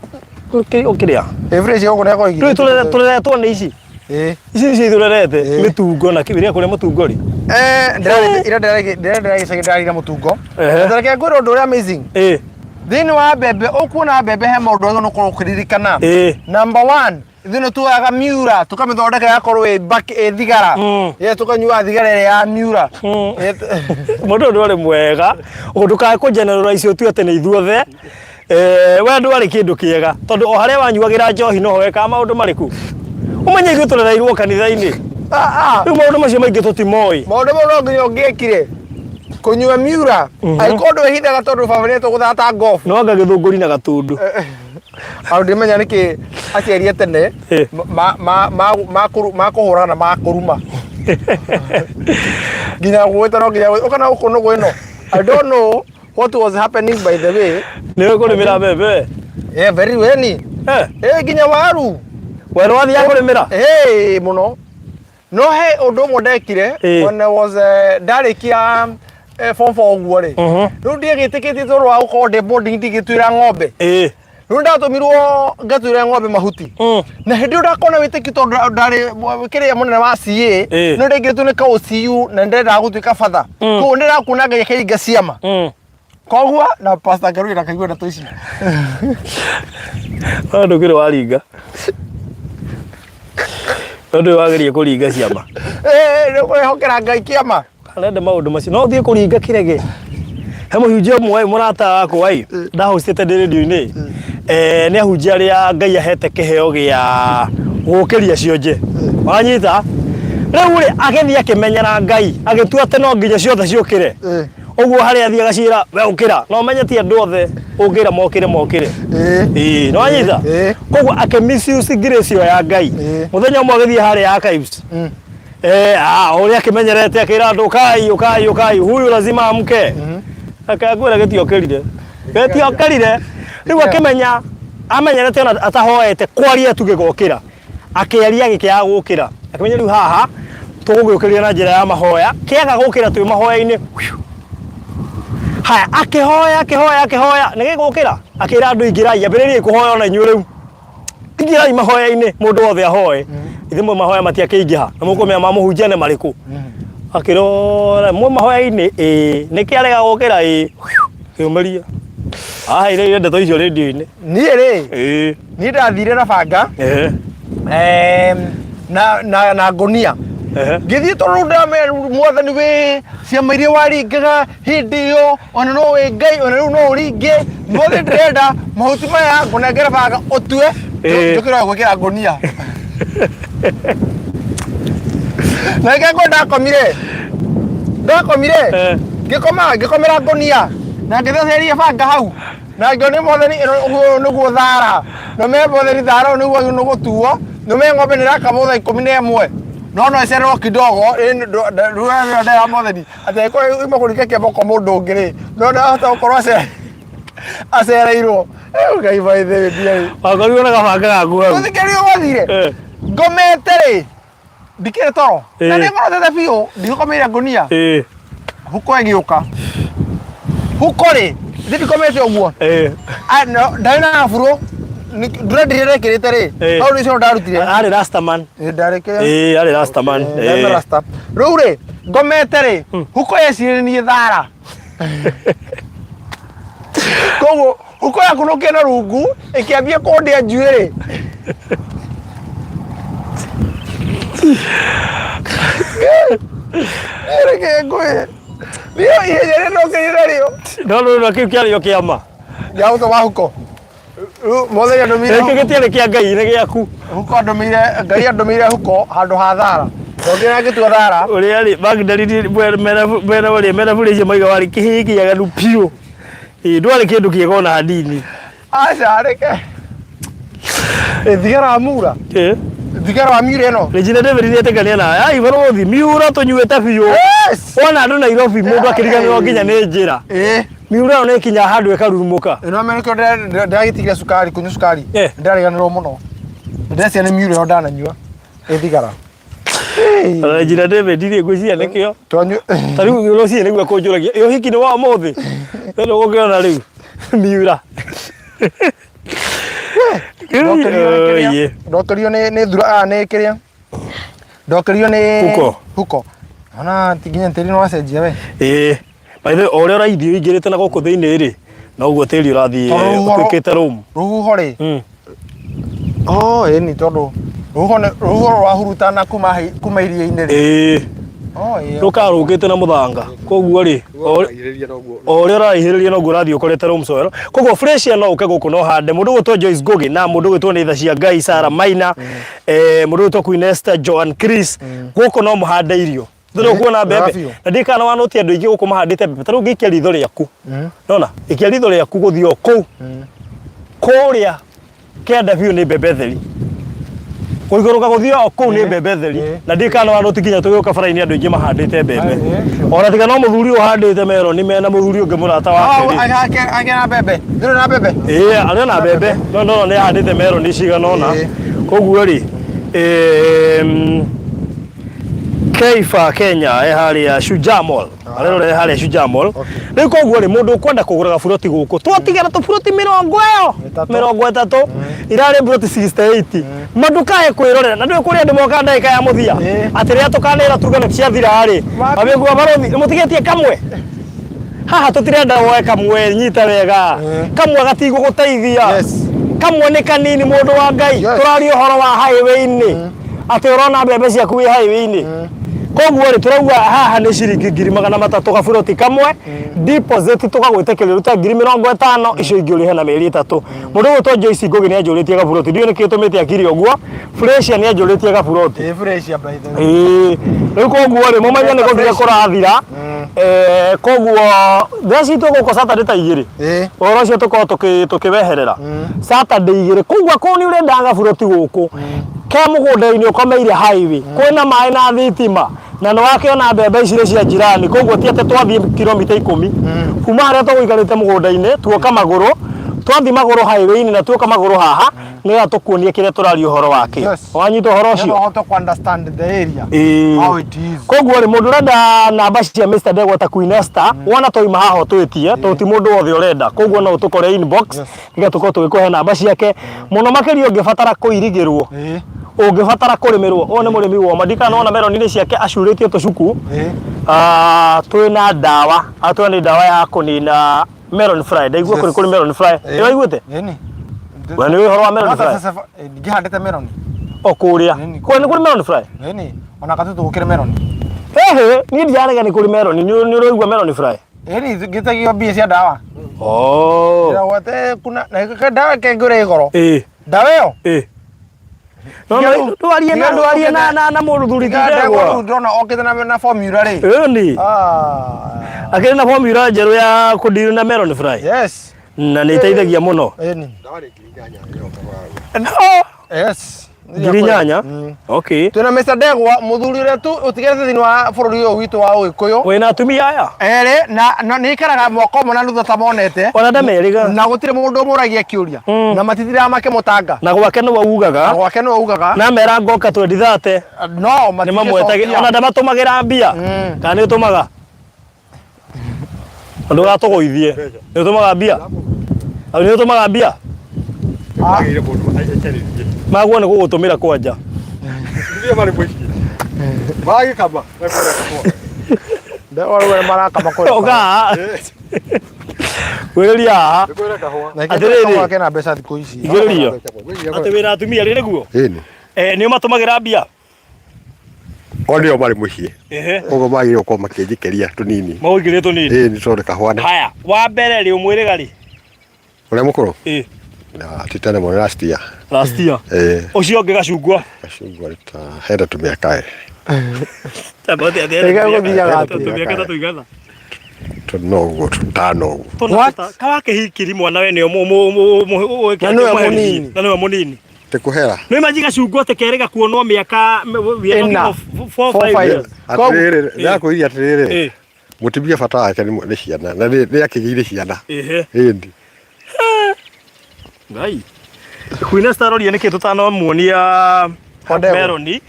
ũkĩrĩa. Ĩ fresh gũkũ nĩ akoigire. Rĩu tũreretwo nĩ ici. Ĩ. Ici nĩcio itũrerete Ĩĩ. mĩtungo na kĩrĩa kũrĩa mũtungo rĩ. Eh, ndĩrarĩ ira ndĩrarĩ ndĩrarĩ gĩcagi ndĩrarire mũtungo. Ehe. Na reke ngwĩre ũndũ ũrĩa amazing. Ĩĩ. Thĩinĩ wa mbembe ũkuona mbembe he maũndũ agĩrĩirwo nĩ gũkorwo ũkĩririkana. Ĩĩ. Number one, ithuĩ nĩ tuoyaga miura tũkamĩthondeka ĩgakorwo ĩ mbaki ĩ thigara. Yes, tũkanyua thigara ĩrĩa ya miura. Yes. Mũndũ ũyũ ndwarĩ mwega ũguo ndũkae kũ generalize ũtue atĩ nĩ ithuothe. Eh, we ndwarĩ kĩndũ kĩega tondũ o harĩa wanyuagĩra njohi noho wekaga maũndũ marĩkũ? Ũmenye ithuĩ tũrereirwo kanitha-inĩ. Ah, ah. Rĩu maũndũ macio maingĩ tũtimoĩ. Maũndũ mau no nginya ũngĩekire kũnyua miura angĩkorwo ndwĩhithaga tondũ baba nĩetũgũthata golf. No anga gĩthũngũri na gatundu. Au ndimenya nĩkĩ aciari a tene Eh. makũhũra na makũruma nginya gwĩta no nginya ũka na gũkũ nũgũ ĩno I don't know what was happening by the way. Nĩ kũrĩmĩra mbembe? Yeah, very well ni. Eh. Eh, nginya waru. We nĩwathiaga kũrĩmĩra? Eh, mũno. No he ũndũ ũmwe ndekire Eh. when I was ndarĩkia form 4 ũguo rĩ. Rĩu ndiagĩtĩkĩtie tondũ wa gũkorwo ndĩ boarding ndigĩtuĩra ng'ombe. Rĩu ndatũmirwo ngatuĩre ng'ombe mahuti. Na hĩndĩ ĩyo ndakona wĩtĩkio tondũ ndarĩ kĩrĩa mũnene wa CA no ndaingĩrĩtwo nĩ ka OCU na ndendaga gũtuĩka batha. Koguo ndĩrakuona Ngai akĩringa ciama. Koguo na Pastor Ngaruri ndakaigua ndeto ici. No ndũkĩrĩ waringa. No ndũrĩ wageria kũringa ciama. Eh, nĩ kwĩhokera Ngai kĩama. Arenda maũndũ macio. No ũthiĩ kũringa kĩrege. He mũhunjia ũmwe mũrata wakwa ĩ, ndahostĩte ndĩ rĩndiũ-inĩ. Eh, nĩ ahunjia arĩa Ngai ahete kĩheo gĩa gũkĩria cionje. Wanyita? Rĩu rĩ, agĩthiĩ akĩmenyera Ngai, agĩtua atĩ no nginya ciothe ciũkĩre. Ũguo harĩa athiĩ agacira, we ũkĩra. Na ũmenye ti andũ othe ũngĩra mokĩre mokĩre. Ĩĩ, nĩ wanyita? Koguo akĩ misuse grace ĩyo ya Ngai. Mũthenya ũmwe agĩthiĩ harĩa archives. Eh, ah, ũrĩa akĩmenyerete akĩra andũ ũkai ũkai ũkai huyu lazima amke. Akangwĩra gĩtiokĩrire. Gĩtiokĩrire. Rĩu akĩmenya amenyerete ona atahoete kwaria tu gĩgokĩra. Akĩaria gĩkĩaga gũkĩra. Akĩmenya rĩu haha tũgũgĩũkĩria na njĩra ya mahoya. Kĩaga gũkĩra twĩ mahoya-inĩ. Haya, akĩhoya akĩhoya akĩhoya nĩ gĩgũkĩra. Akĩra andũ ingĩrai ambĩrĩriai kũhoya ona inyuĩ rĩu. Ingĩrai mahoya-inĩ mũndũ wothe ahoe. Ithe mwe mahoya matiakĩingĩha na mũkũmenya mamũhunjia nĩ marĩkũ. Akĩrora mwe mahoya-inĩ ĩĩ nĩkĩ arega gũkĩra ĩĩ kĩũmĩria. Aheire ndeto icio rĩndiũ-inĩ. Niĩ rĩ, Ĩĩ. niĩ ndathire na banga Ehe. na, na, na ngũnia Ehe. ngĩthiĩ tondũ ndamenya mwathani wĩ ciama iria waringaga hĩndĩ ĩyo ona no wĩ ngai ona rĩu no ũringe mwathani ndĩrenda mahuti maya ngũnengere banga ũtue Ĩĩ. njũkĩra gwĩkĩra ngũnia na ngĩkorwo ndakomire ndakomire Eh. ngĩkoma ngĩkomera ngũnia na ngĩtheceria banga hau na ngĩona mwathani ĩno ũguo nĩguo thara na me mwathani thara ũyũ nĩguo nĩ gũtuo na me ng'ombe nĩ ĩrakamwo thaa 11. No no ĩcererwo kidogo rĩu ndera motheni atĩ angĩkorwo ima kũringa kĩamba kwa mũndũ ũngĩ rĩ no ndahota gũkorwo acereirwo. Eh, Ngai by the way ndiarĩ. Wakorirwo na gabanga gaku hau. Gũthikĩrĩria gwathire. Eh. Ngomete rĩ ndikĩrĩ toro. Na Eh. nĩ ngorotete biũ ndigũkomeire ngũnia. Ĩĩ. Huko ĩgĩũka. Huko rĩ ndĩ ndikomete ũguo. Ĩĩ. Ah, no, ndarĩ na gaburo ndũrendirie ndekĩrĩte rĩ Eh. hau nĩcio ndarutire Arĩ Rastaman. Ĩ, ndarĩ kĩrĩa Ĩĩ, arĩ Rastaman. Ndarĩ na Ĩĩ. rasta rĩu rĩ ngomete rĩ huko yecirĩrie niĩ thara koguo huko yakunũkio na rungu ĩkĩambia kũndĩa njuĩrĩ reke ngwĩre niĩ ihenya rĩrĩa ndokĩrire narĩo No no no kĩu kĩarĩ o kĩama. gĩa gũtũma huko Rĩu mwathani andũmĩire Gĩkĩ gĩtiarĩ kĩa Ngai nĩ gĩaku. huko andũmĩire Ngai andũmĩire huko handũ ha thara ndokĩra ngĩtua thara Ũrĩa rĩ Magdalene mwena ũrĩa mena bũrĩ icio maiga warĩ kĩhĩĩ kĩaganu biũ. Ĩĩ ndwarĩ kĩndũ kĩega ona hanini. Aca reke. Ĩ thigara wa mura. Ĩ. Thigara wa miura ĩno. Regina David nĩ etĩkania nawe. Ai barũthi miura tũnyuĩte biũ. Yes. Wona andũ Nairobi mũndũ akĩriganĩrwo nginya nĩ njĩra. Ĩ. Miura ĩyo nĩ ĩkinyaga handũ ĩkarurumũka. Ĩno mena kĩo ndĩragĩtigire cukari kũnyua cukari. Eh. Ndĩrariganĩrwo mũno. Ndĩrecia nĩ miura ĩyo ndananyua. Ĩ thigara. Regina David rĩ ngwĩciria nĩkĩo. Twanyua. Ta rĩu rũcinĩ nĩguo akũnjũragia ĩ ũhiki nĩ wa ũmũthĩ. Rĩu ũgũkĩona rĩu miura. Ndokĩrio nĩ kĩrĩa. Ĩĩ. Ndokĩrio nĩ nĩ thura ah nĩ kĩrĩa. Ndokĩrio nĩ Huko. Huko. Ona ti nginya tĩri nĩ wacenjia we. Ĩĩ. By the way, o ũrĩa ũraithiĩ ũingĩrĩte na gũkũ thĩinĩ rĩ, noguo tĩri ũrathiĩ Tondũ rũhuho- ũtuĩkĩte rũmu. Rũhuho rĩ. Oh, ĩni tondũ rũhuho rũhuho rwahurutana kuma kuma iria-inĩ rĩ. Ĩĩ. Oh, ĩĩ. Rũkaga rũkĩte na mũthanga. Koguo rĩ, o ũrĩa ũraihĩrĩria noguo ũrathiĩ ũkorete loam soil. Koguo fresh no ũke gũkũ no hande. Mũndũ ũgwĩtwo Joyce Ngugi na mũndũ ũgwĩtwo nĩ tha cia Ngai Sarah Maina, mũndũ ũgwĩtwo Queen Esther, Joan Chris, gũkũ no mũhande irio. Ndũrĩ ũkuona mbembe. Biũ. Na ndiũĩ kana wanũtie andũ aingĩ gũkũ mahandĩte mbembe. Ta rĩu ũngĩikia ritho rĩaku. Nona, ikia ritho rĩaku gũthiĩ o kũu. Kũrĩa kĩanda biũ nĩ mbembe theri. Kũigũrũka gũthiĩ o kũu nĩ mbembe theri. Na ndiũĩ kana wanũti nginya tũgĩũka bara-inĩ andũ aingĩ mahandĩte mbembe. Ona tiga no mũthuri ũyũ ũhandĩte meroni mena mũthuri ũngĩ mũrata wake rĩ. Ake na mbembe. Ndũrĩ na mbembe. Ĩĩ, arĩ ona mbembe. No ndona nĩ ahandĩte meroni cigana ũna. Koguo rĩ, Keifa Kenya e harĩa Shujaa Mall arerorere harĩa Shujaa Mall rĩu koguo rĩ mũndũ ũkwenda kũgũra gaburoti gũkũ twatigara tũburoti mĩrongo ĩyo Ĩtatũ. 30 irarĩ buroti 68 ma ndũkae kwĩrorera na ndũĩ kũrĩ andũ mokaga ndagĩka ya mũthia Ĩĩ. atĩ rĩrĩa tũkanĩra tuge nĩ ciathira rĩ Wapi? mabĩngua barothi mũtigĩtie kamwe haha tũtirenda woe kamwe nyita wega kamwe gatigũgũteithia Yes. kamwe nĩ kanini mũndũ wa ngai Yes. tũraria ũhoro wa highway-inĩ atĩ ũrona mbembe ciaku wĩ highway-inĩ koguo rĩ tũrauga haha nĩ ciringi 300,000 gaburoti kamwe deposit tũgagwĩtĩkĩria ũrute 50,000 icio ingĩ ũrĩhe na mĩeri 3 mũndũ ũgwĩtwo Joyce Ngugi nĩ anjũrĩtie gaburoti ndiũĩ nĩkĩ gĩtũmĩte akiri ũguo Fresia nĩ anjũrĩtie gaburoti Ĩ fresh by the way. Ĩĩ, rĩu koguo rĩ mũmenye nĩ gũthira kũrathira koguo thaa citũ gũkũ Saturday ta 2 Ĩĩ. ũhoro ũcio tũkorwo tũkĩweherera Saturday 2 koguo akorwo nĩ ũrenda gaburoti gũkũ ke mũgũnda-inĩ ũkomeire highway kwĩna maĩ na thitima na nĩ wakĩona mbembe ici nĩ cia jirani koguo ti atĩ twathiĩ kilomita 10 kuma harĩa tũgũikarĩte mũgũnda-inĩ tuoka magũrũ twathiĩ magũrũ highway-inĩ na tuoka magũrũ haha nĩgetha tũkuonie kĩrĩa tũraria ũhoro wakĩo Yes. wanyita ũhoro ũcio Nĩgetha ũhote kũ understand the area. Ĩĩ. How it is. Koguo rĩ mũndũ ũrenda namba cia Mr. Ndegwa ta Queen Esther wona twauma haha ũtwĩtie tondũ ti mũndũ wothe ũrenda koguo no ũtũkore inbox Yes. nĩgetha tũkorwo tũgĩkũhe namba ciake mũno makĩria ũngĩbatara kũirigĩrwo Ĩĩ. ũngĩbatara kũrĩmĩrwo ũyũ nĩ mũrĩmi woma ndikana wona meroni-inĩ ciake acurĩtie tũcuku Ĩĩ. Ah, twĩna ndawa atwĩra nĩ ndawa ya kũnina melon fly ndaigua Yes. kũrĩ kũrĩ melon fly Ĩĩ. nĩ waiguĩte Ĩni. We nĩ ũĩ ũhoro wa melon Hata fly sasa ngĩhandĩte melon. o kũrĩa Nini? kũrĩa nĩ kũrĩ melon fly Ĩni. Ona gatutu gũkĩrĩ melon. Ehe, niĩ ndirarega nĩ kũrĩ melon nĩ ũraigua melon fly Ĩni ngĩtagio mbia cia ndawa. Oh. Ndĩragwate kuna na ndawa kengũre igoro. Ĩĩ. Ndawa ĩyo. Ĩĩ. No no ndwarie na ndwarie na na na mũthuri ti Ndegwa ndegwa. ndĩrona okĩte na na formula rĩ. Ĩni. Ah. Akĩrĩ na formula njerũ ya kũdeal na melon fly. Yes. Na nĩ ĩteithagia mũno. Ĩni. Ndawa nĩ 8,000 ĩroka. Yes. 8,000. Okay. Twĩna Mr. Ndegwa mũthuri ũrĩa tu ũtigarĩte thĩinĩ wa bũrũri ũyũ witũ wa Ũgĩkũyũ. Wĩna atumia aya? Erĩ na nĩ ikaraga mwaka ũmwe na nuthu atamonete. Ona ndamerĩga. Na gũtirĩ mũndũ ũmũragia kĩũria. Na matitiraga makĩmũtanga. Na gwake nĩwe ugaga. Na gwake nĩwe ugaga. Na mera ngoka 2030. No Nĩ mamwetagia ona ndamatũmagĩra mbia. Kana nĩ ũtũmaga? Ndũgatũgũithie. Nĩ ũtũmaga mbia? Nĩ ũtũmaga mbia? Wagĩrĩire mũndũ ecarĩrie. Maguo nĩ gũgũtũmĩra kwanja. Ndio marĩ mũciĩ. Magĩkama. Ndegwa rĩu marakama kũrĩa. Ũka. Gwĩrĩria haha. Nĩkwĩra kahũa. Atĩrĩrĩ. Kena mbeca thikũ ici. Igĩrĩrio. Atĩ wĩna atumia rĩ nĩguo? Ĩni. Eh, nĩ ũmatũmagĩra mbia? O nĩo marĩ mũciĩ. Ehe. Koguo magĩrĩirwo gũkorwo makĩnjikĩria tũnini. Magũikĩrie tũnini. Ĩĩ nĩ tondũ kahũa nĩ. Haya, wa mbere rĩ ũmwĩrĩga rĩ? Ũrĩa mũkũrũ? Ĩĩ. Na ti tene mũno last year. Last year. Ĩĩ. Ũcio ũngĩ gacungwa? Gacungwa nĩ ta hena tũmĩaka ĩ. Ĩga gũthiaga atĩa? Tũmĩaka ta tũigana. No ũguo tũtano ũguo. What? Kawakĩhikiri mwana we nĩ Na nĩwe mũnini. Na nĩwe mũnini. Ti kũhera. Nĩ imagine gacungwa atĩ kerĩga kuonwo mĩaka we are talking Ĩna. of four, Four, five five. years. Atĩrĩrĩ, ndĩrakwĩria atĩrĩrĩ. Ĩĩ. Mũtumia bata wake nĩ nĩ ciana na nĩ nĩ akĩgĩire ciana. Ehe. Ĩndi. Ngai. Queen Esther aroria nĩkĩ tũtanamuonia Kwa ndegwa. Meloni.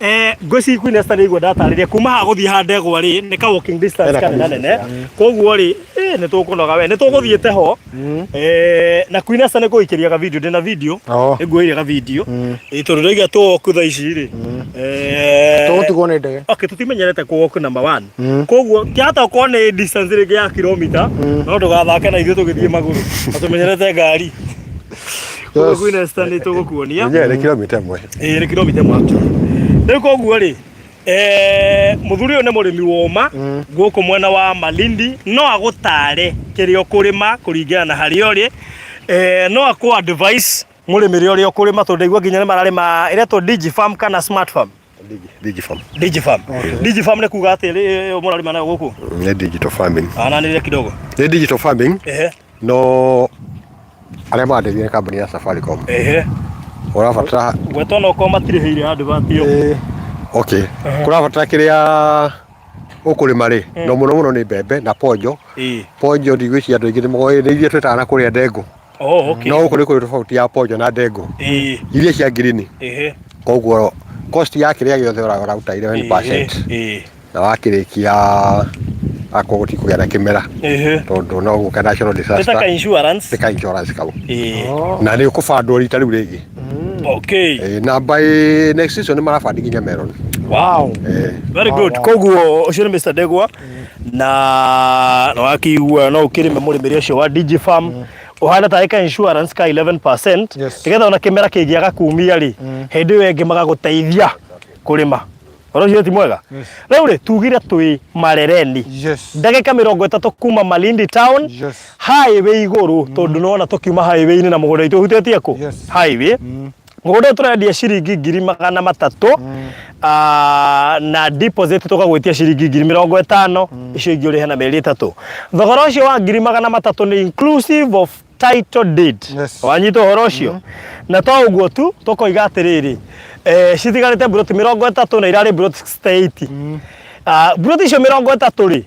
Eh, ngwĩciria Queen Esther nĩ aigua ndatarĩria kuma haha gũthiĩ ha ndegwa rĩ nĩ ka walking distance Ena kanene kabisa. nene koguo rĩ eh, nĩ tũkũnoga we nĩ tũgũthiĩte ho eh, na Queen Esther nĩ kũikĩria ga video ndĩna video Oh. nĩ nguoire ga video eh, tondũ ndaiga tũ walk thaa ici rĩ eh, Tũgũtigwo nĩ ndege. okay tutimenyerete kũ walk number one koguo kĩahota gũkorwo nĩ distance rĩngĩ ya kilomita no ndũgathake na ithuĩ tũgĩthiĩ magũrũ na tũmenyerete ngari koguo Queen Esther nĩ tũgũkuonia Yenyewe nĩ kilomita ĩmwe. ĩĩ nĩ kilomita ĩmwe actually rĩu koguo rĩ eh, mũthuri ũyũ nĩ mũrĩmi woma gũkũ mwena wa Malindi no agũtare kĩrĩa ũkũrĩma kũringana na harĩa ũrĩ eh, no akũ advice mũrĩmĩre ũrĩa ũkũrĩma tondũ ndaigua nginya nĩ mararĩma ĩretwo digi farm kana smart farm Digi farm. Digi farm. Digi farm nĩ kuga atĩ rĩ mũrarĩma nayo gũkũ Nĩ digital farming. ananĩrĩre kidogo Nĩ digital farming ehe no arĩa marandeithia nĩ kambuni ya Safaricom. ehe Ũrabatara gwetwo no korwo matirĩhĩire advert ĩyo okay. Kũrabatara kĩrĩa ũkũrĩma rĩ no mũno mũno nĩ mbembe na ponjo. Ĩĩ. Ponjo ndigwĩciria andũ aingĩ nĩ moĩ nĩ iria twĩtaga na kũrĩa ndengũ. Oh, okay. No gũkũ nĩ kũrĩ tofauti ya ponjo na ndengũ. Ĩĩ. Iria cia ngirini. Ehe. Koguo cost ya kĩrĩa gĩothe ũraruta 11% Ĩĩ. na wakĩrĩkia akorwo gũtikũgĩa na kĩmera Ehe. tondũ no gũka national Nĩ ta disaster ka insurance. nĩ ka insurance kau Ĩĩ. na nĩ ũkũbandwo rita rĩu rĩngĩ Okay. Eh, na by next season nĩ marabandi nginya melon Wow. Eh, Very good. Koguo ũcio nĩ Mr. Ndegwa na na wakĩigua no ũkĩrĩme mũrĩmĩre ũcio wa Digi Farm ũhana tarĩ ka insurance ka 11% Yes. nĩgetha ona kĩmera kĩngĩaga kumia rĩ hĩndĩ ĩyo ĩngĩ magagũteithia kũrĩma ũhoro ũcio ti mwega rĩu rĩ tugire twĩ Marereni Yes. ndagĩka 30 kuma Malindi town Yes. highway igũrũ tondũ nĩwona tũkiuma highway-inĩ na mũgũnda witũ ũhutĩtie kũ Yes. highway mũgũnda ũyũ tũrendia ciringi 300,000 na deposit tũkagwĩtia ciringi 50,000 icio ingĩ ũrĩhe na mĩeri 3. Thogora ũcio wa 300,000 nĩ inclusive of title deed. Yes. Wanyita ũhoro ũcio? Na to ũguo tu tũkoiga atĩrĩrĩ, citigarĩte mburoti 30 na irarĩ mburoti 68. Mburoti icio 30 rĩ,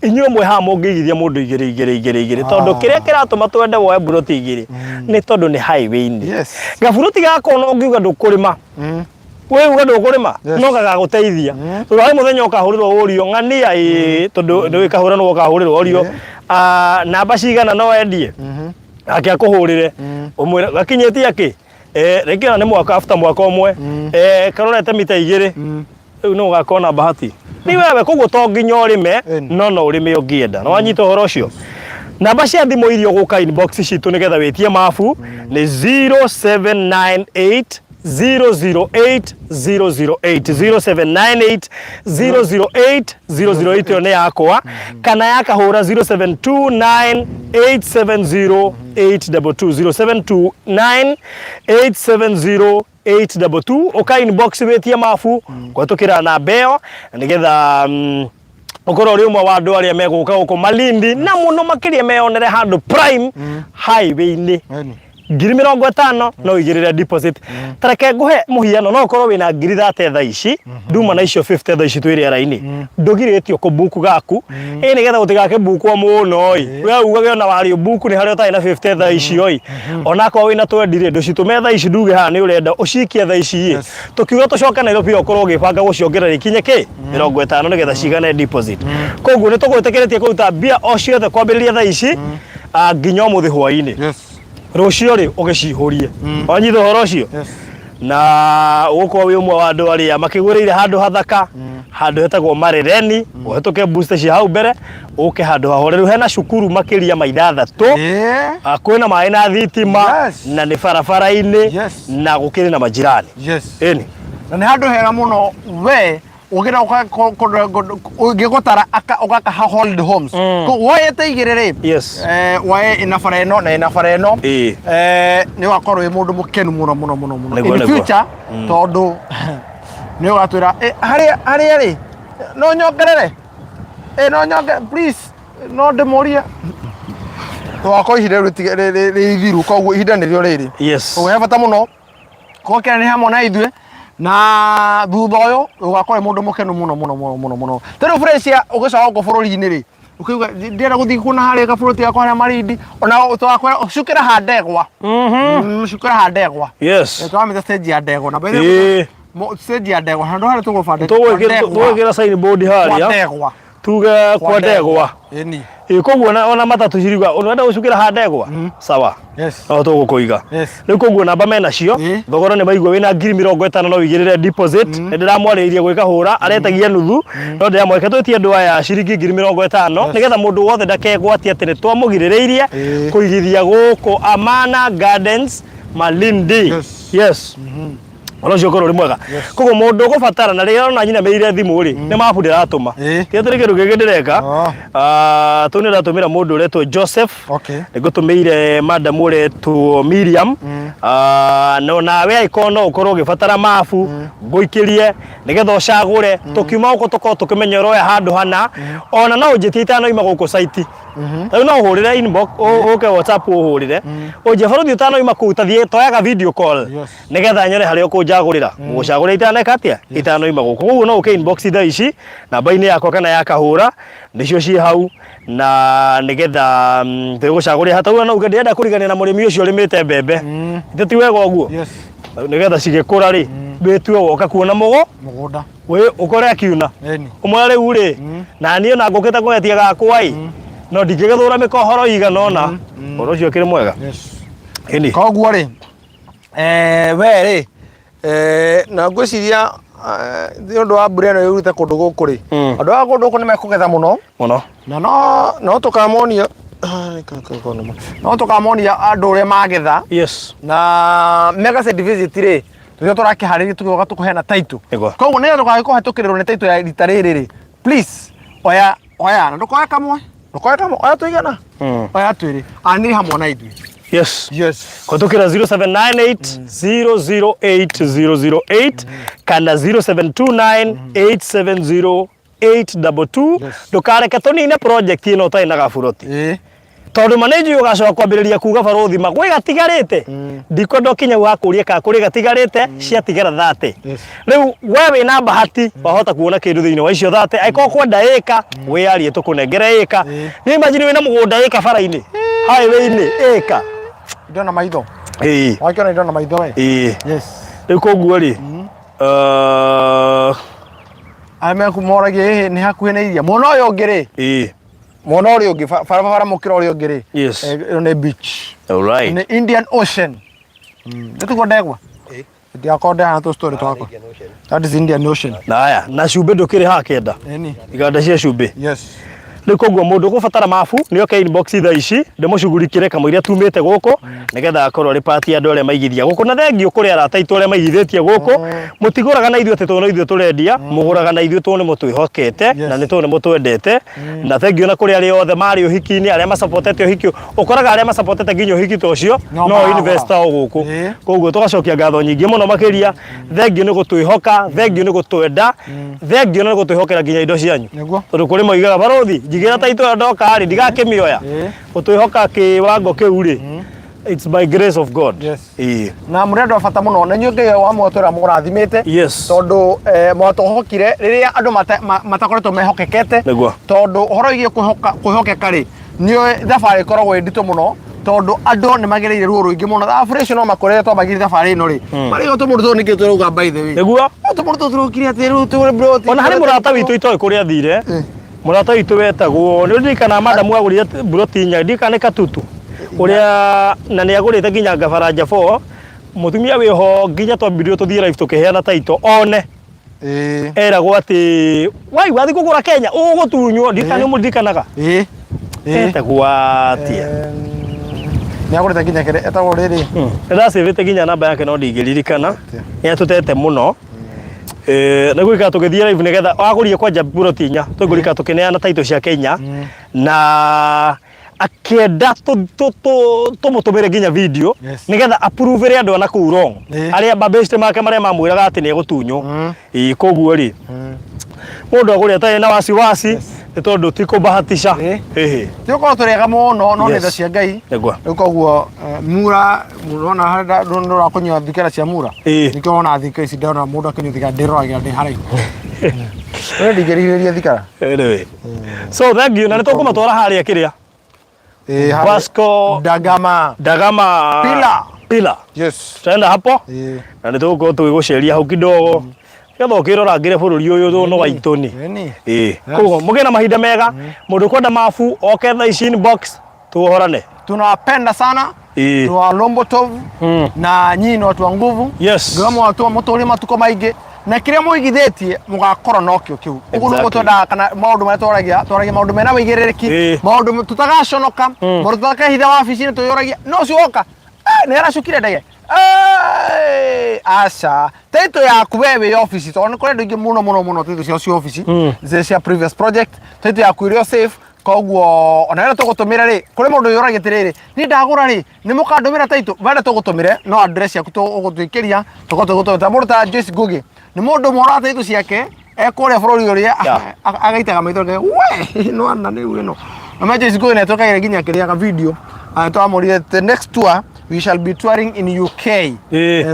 inyuĩ mwĩ haha mũngĩigithia mũndũ igĩrĩ igĩrĩ igĩrĩ igĩrĩ tondũ kĩrĩa kĩratũma twende woe mburoti igĩrĩ nĩ tondũ nĩ highway-inĩ. Yes. Gaburoti gaka ona ũngiuga ndũkũrĩma we uga ndũkũrĩma no gagagũteithia tondũ harĩ mũthenya ũkahũrĩrwo ũrio ng'ania ĩĩ tondũ nĩ ũkahũra nĩwe ũkahũrĩrwo ũrio namba cigana no endie ake akũhũrĩre ũmwĩre gakinyĩtie kĩ rĩngĩ ona nĩ mwaka after mwaka ũmwe karorete mita 2 rĩu no ũgakorwo na bahati nĩ wewe koguo to nginya ũrĩme no no ũrĩme ũngĩenda na wanyita ũhoro ũcio namba cia thimũ iria ũgũka inbox citũ nĩgetha wĩtie mabu nĩ 0798 008 008 0798 008 008 ĩyo nĩ yakwa kana yakahũra 0729 870 822 0729 870 822 ũka inbox wĩtie mabu kũhetũkĩra namba ĩyo nĩgetha ũkorwo ũrĩ ũmwe wa andũ arĩa megũka gũkũ Malindi na mũno makĩria meyonere handũ prime highway-inĩ Eni. 50,000 no ũigĩrĩre deposit. Ta reke ngũhe mũhiano, no ũkorwo wĩna 30,000 thaa ici, nduma na icio 50 thaa ici twĩ rĩera-inĩ, ndũgirĩtio kũbuku gaku, ĩ nĩgetha gũtigakĩbukwo mũno ĩ, we ugage ona warĩ ũbuku nĩ harĩa ũtarĩ na 50 thaa icio ĩ, onakorwo wĩna 20 rĩ, ndũcitũme thaa ici nduge haha nĩ ũrenda ũcikie thaa ici ĩ, tũkiuga tũcoke Nairobi ũkorwo ũgĩbanga gũciongerera ikinye kĩ 50 nĩgetha cigane deposit. Koguo nĩ tũgwĩtĩkĩrĩtie kũruta mbia o ciothe kwambĩrĩria thaa ici nginya ũmũthĩ hwainĩ. Rũciũ rĩ ũgĩcihũrie. Wanyita ũhoro ũcio? Na ũgũkorwo wĩ ũmwe wa andũ arĩa makĩgũrĩire handũ hathaka, handũ hetagwo Marereni, ũhetũke booster cia hau mbere, ũke handũ hahoreru hena cukuru makĩria ma 6. Kwĩna maĩ na thitima, na nĩ barabara-inĩ, na gũkĩrĩ na majirani. Ĩni. Na nĩ handũ hega mũno we ũgĩra ũngĩgũtara ũgaka holiday homes. Woyete igĩrĩ rĩ, woye ĩna bara ĩno na ĩna bara ĩno, nĩ ũgakorwo wĩ mũndũ mũkenu mũno mũno mũno mũno in future, tondũ nĩ ũgatwĩra harĩa harĩa rĩ no nyongerere, no nyongerere please, no ndĩmũrie tũgakorwo ihinda rĩu rĩ ithiru, koguo ihinda nĩrĩo rĩrĩ. Koguo he bata mũno kokera nĩ hamwe na ithuĩ, na thutha ũyũ ũgakorwo wĩ mũndũ mũkenu mũno mũno mũno mũno mũno. Ta rĩu Felicia ũgĩcoka gũkũ bũrũri-inĩ rĩ, ũkiuga ndĩrenda gũthiĩ kuona harĩa gabũrũri gakwa harĩa Malindi, ona tũgakwĩra cukĩra ha ndegwa. Cukĩra ha ndegwa. Tũramĩta stage ya ndegwa. Na by the way, stage ya ndegwa handũ harĩa tũgũbanda Tũgwĩkĩra sign board harĩa. Kwa ndegwa. Tuge kwa ndegwa. Ĩni. Ĩ, koguo ona matatũ ciriuga ũrenda gũcukĩra ha ndegwa, sawa. No tũgũkũiga. Rĩu koguo namba menacio, thogora nĩ maigua wĩna 50,000 no ũigĩrĩre deposit. Nĩ ndĩramwarĩirie gwĩka hũra aretagia nuthu, no ndĩramweke twĩtie andũ aya ciringi 50,000 nĩgetha mũndũ wothe ndakegwatie atĩ nĩ twamũgirĩrĩirie kũigithia gũkũ Amana Gardens Malindi. Yes. Ũhoro ũcio ũkorwo ũrĩ mwega. Koguo mũndũ ũgũbatara na rĩrĩa ona nyinamĩrĩire thimũ rĩ, nĩ mabu ndĩratũma. Ti atĩ nĩ kĩndũ kĩngĩ ndĩreka. Tũu nĩ ndĩratũmĩra mũndũ ũretwo Joseph. Nĩ ngũtũmĩire madam ũretwo Miriam. Na nawe angĩkorwo no ũkorwo ũgĩbatara mabu, ngũikĩrie nĩgetha ũcagũre. Tũkiuma gũkũ tũkorwo tũkĩmenya ũroya handũ hana. Ona no ũnjĩtie itanoima gũkũ site. Rĩu no ũhũrĩre inbox, ũke WhatsApp ũhũrĩre. Ũnjĩre bũrũri ũtanoima kũu ta thiĩ toyaga video call. Nĩgetha nyone harĩa ũkũnjagũrĩra. Ngũgũcagũrĩra itaneka atĩa? Itanoima gũkũ. Koguo no ũke inbox thaa ici namba-inĩ yakwa kana ya Kahũra, nĩcio ciĩ hau, na nĩgetha tũgũcagũrĩra hatau no uge ndĩrenda kũrigania na mũrĩmi ũcio ũrĩmĩte mbembe. Githĩ ti wega ũguo? Nĩgetha cigĩkũra rĩ, wĩtue woka kuona mũgũnda. Wĩ ũkore akiuna. Ũmwe rĩu rĩ, na niĩ ona ngũkĩte kũgetia gakwa ĩ, no ndingĩgĩthũra mĩkohoro igana ũna. Ũhoro ũcio ũkĩrĩ mwega. Ĩni. Koguo rĩ, we rĩ, na ngwĩciria nĩ ũndũ wa mbura ĩno yurĩte kũndũ gũkũ rĩ, andũ a kũndũ gũkũ nĩ mekũgetha mũno. Mũno. Na no tũkamonia, no tũkamonia andũ ũrĩa magetha. Na mega site visit rĩ, tũrĩa tũrakĩharĩria tũgĩũka tũkũheana title. Nĩguo. Koguo nĩgetha ndũkage kũhetũkĩrĩrwo nĩ title ya rita rĩrĩ rĩ, please oya, oya, na ndũkoe kamwe, ndũkoe kamwe, oya tũigana, oya twĩrĩ, anĩrĩ hamwe na ithuĩ. Kũhetũkĩra 0798 008 008 kana 0729 870 822. Ndũkareke tũnine project ĩno ũtarĩ na gaburoti. Tondũ ma nĩ njũĩ ũgacoka kwambĩrĩria kuga barũthi ma gwĩ gatigarĩte. Ndikwenda ũkinye hau hakũrie kana kũrĩ gatigarĩte, ciatigara 30. Rĩu we wĩna bahati wahota kuona kĩndũ thĩinĩ wa icio 30, angĩkorwo kwenda ĩka wĩyarie tũkũnengere ĩka. Nĩ imagine wĩna mũgũnda ĩka bara-inĩ, highway-inĩ ĩka. Indo na maitho. Wakĩona indo na maitho we. Rĩu koguo rĩ, Arĩa mekũmoragia ĩhĩ nĩ hakuhĩ na iria. Mwena ũyũ ũngĩ rĩ, mwena ũrĩa ũngĩ, barabara mũkĩra ũrĩa ũngĩ rĩ, ĩyo nĩ beach. Nĩ Indian Ocean. Nĩ tiguo ndegwa? Ndigakorwo ndehana tũ story twakwa. That is Indian Ocean. Na haya, na cumbĩ ndũkĩrĩ haha kĩenda. Iganda cia cumbĩ. Rĩu koguo mũndũ ũgũbatara mabu nĩ oke inbox thaa ici ndĩmũcugurikĩre kamũira tumĩte gũkũ nĩgetha akorwo arĩ part ya andũ arĩa maigithia gũkũ. Na thengiũ kũrĩ arata aitũ arĩa maigithĩtie gũkũ, mũtigũraga na ithuĩ atĩ tondũ no ithuĩ tũrendia, mũgũraga na ithuĩ tondũ nĩ mũtwĩhokete na nĩ tondũ nĩ mũtwendete. Na thengiũ na kũrĩ arĩa othe marĩ ũhiki-inĩ, arĩa macapotete ũhiki, ũkoraga arĩa macapotete nginya ũhiki ta ũcio No no maragũra. investor o gũkũ. Koguo tũgacokia ngatho nyingĩ mũno makĩria. Thengiũ nĩ gũtwĩhoka, thengiũ nĩ gũtwenda, thengiũ nĩ gũtwĩhokera nginya indo cianyu. Nĩguo. Tondũ kũrĩ moigaga barũthi, njigĩra ta itũra ndoka rĩ, ndigakĩmĩoya. Gũtwĩhoka kĩwango kĩu rĩ, It's by grace of God. Yes. Ĩĩ. Na mũrĩ andũ a bata mũno na inyuĩ Ngai wa mwatũra mũrathimĩte. Yes. Tondũ mwatũhokire rĩrĩa andũ matakoretwo mehokekete. Nĩguo. Tondũ ũhoro wĩgiĩ kwĩhokeka rĩ, nĩ thabarĩ ĩkoragwo ĩ nditũ mũno tondũ andũ nĩ magereire ruo rũingĩ mũno. Thabarĩ icio no makorere twambagĩria thabarĩ ĩno rĩ. Marĩo tũmũndũ tũtũ nĩkĩo tũrauga by the way. Nĩguo. Tũmũndũ tũtũ tũrokire atĩ rĩu tũrĩ bro. Ona harĩ mũrata witũ itoĩ kũrĩa athire. Mũrata witũ wetagwo nĩ ũririkanaga madamu agũrire mburoti inya ndirikana nĩ Katutu ũrĩa na nĩ agũrĩte nginya Gabaranja 4 mũtumia wĩho nginya twambirio tũthiĩ live tũkĩheana title one Ĩĩ. eragwo atĩ wai wathiĩ kũgũra Kenya ũgũtunywo ndirikana nĩ ũmũririkanaga Ĩĩ. Ĩĩ. etagwo atĩa? Nĩ agũrĩte nginya kĩrĩa etagwo rĩrĩ. Nĩ ndacĩvĩte nginya namba yake no ndingĩririkana nĩ atũtete mũno. Nĩ gũikara tũgĩthiĩ live nĩgetha agũrire kwanja mburoti inya tũgũrika tũkĩneana title ciake inya na akĩenda tũmũtũmĩre nginya video nĩgetha approve andũ a nakũu wrong arĩa mabeshte make marĩa mamwĩraga atĩ nĩ egũtunywo. Ĩĩ koguo rĩ mũndũ agũre atarĩ na wasiwasi nĩ tondũ ti kũbahatisha. Ĩhĩ. Ti gũkorwo tũrĩ ega mũno no nĩ tha cia Ngai. Nĩguo. Rĩu koguo mura mũrona harĩa ndũra kũnyua thikara cia mura. Nĩkĩo wona thikũ ici ndona mũndũ akĩnyua thikara ndĩroragĩra ndĩ haraihu. We ndingĩrigĩrĩria thikara. Anyway. So thank you na nĩ tũkũmatwara harĩa kĩrĩa. Vasco Da Gama. Da Gama Pila. Pila. Yes. Tutaenda hapo na nĩ tũgũkorwo tũgĩgũceria hau kidogo nĩgetha ũkĩrorangĩre bũrũri ũyũ no waitũ ni. Ĩĩ. Koguo mũgĩe na mahinda mega mũndũ ũkwenda mabu oke thaa ici inbox tuohorane. Tunawapenda sana. Ĩĩ. Twalombo tovu na nyinyi nĩ watu wa nguvu. Yes. Ngai mwatũma mũtũrie matukũ maingĩ na kĩrĩa mũigithĩtie mũgakorwo nokĩo kĩu. Ũguo nĩguo twendaga kana maũndũ marĩa twaragia twaragia maũndũ mena wĩigĩrĩrĩki maũndũ tutagaconoka maũndũ tutakehitha wabici-inĩ twĩyũragia no ũcio woka nĩ aracukire ndege aca title yaku we wĩ obici tondũ nĩ kũrĩ andũ aingĩ mũno mũno mũno title ciao ci obici cia previous project title yaku ĩrĩ o safe koguo ona wenda tũgũtũmĩre rĩ kũrĩ mũndũ wĩyũragia atĩrĩrĩ niĩ ndagũra rĩ nĩ mũkandũmĩra title wenda tũgũtũmĩre no address yaku ũgũtwĩkĩria tũkorwo tũgũtũmĩra ta mũndũ ta Joyce Ngugi nĩ mũndũ ũmwe ũrora title ciake e kũrĩa bũrũri ũrĩa agaitaga maitho akauga we ĩno ana rĩu ĩno na ma Joyce Ngugi nĩ atwĩkagĩra nginya kĩrĩa video twamũrire the next tour we shall be touring in UK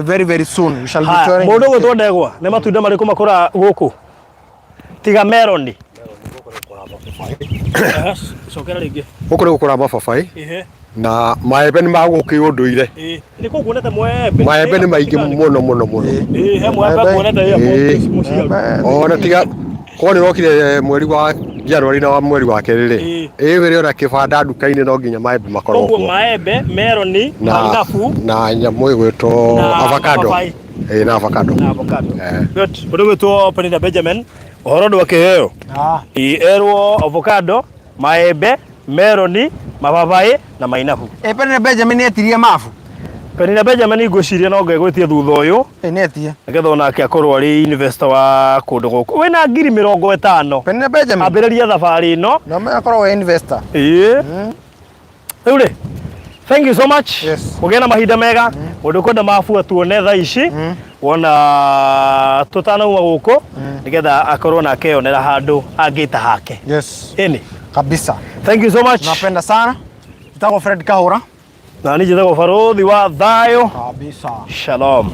very very soon we shall be touring Mũndũ ũgwĩtwo Ndegwa nĩ matunda marĩkũ makũraga gũkũ tiga meroni? Cokera rĩngĩ. Gũkũ nĩ gũkũra mababaĩ na maembe nĩ ma gũkĩũndũire. Nĩ kũ nguonete mwembe? Maembe nĩ maingĩ mũno mũno mũno. He mwembe nguonete airport. Ona tiga korwo nĩ ũrokire mweri wa January na mweri wa kerĩ rĩ, ĩ wĩrĩ ona kĩbanda nduka-inĩ no nginya maembe makorwo kuo. Maembe, meroni, mainabu na nyamũ ĩgwĩtwo avocado. Ĩĩ na avocado. Na avocado. Good. Ũndũ ũgwĩtwo Penina Benjamin ũhoro ndwakĩheo. Erwo avocado, maembe, meroni, mababaĩ na mainabu. Ĩ Penina Benjamin nĩ etirie mabu? Penina Benjamin ngwĩciria no ngegwĩtie thutha ũyũ. Ĩ nĩ etie. Nĩgetha onake akorwo arĩ investor wa kũndũ gũkũ. Wĩna 50,000. Penina Benjamin. Ambĩrĩria thabarĩ ĩno. No akorwo investor. Ĩĩ. Rĩu rĩ, thank you so much. Yes. Mũgĩe na mahinda mega. Mũndũ ũkwenda mabu atuone thaa ici. Wona tũtanauma gũkũ nĩgetha akorwo na akeyonera handũ angĩta hake. Yes. Ĩni. Kabisa. Thank you so much. Tunapenda sana. Njĩtagwo Fred Kahũra. Na niĩ njĩtagwo Barũthi wa Thayũ. Kabisa. Shalom.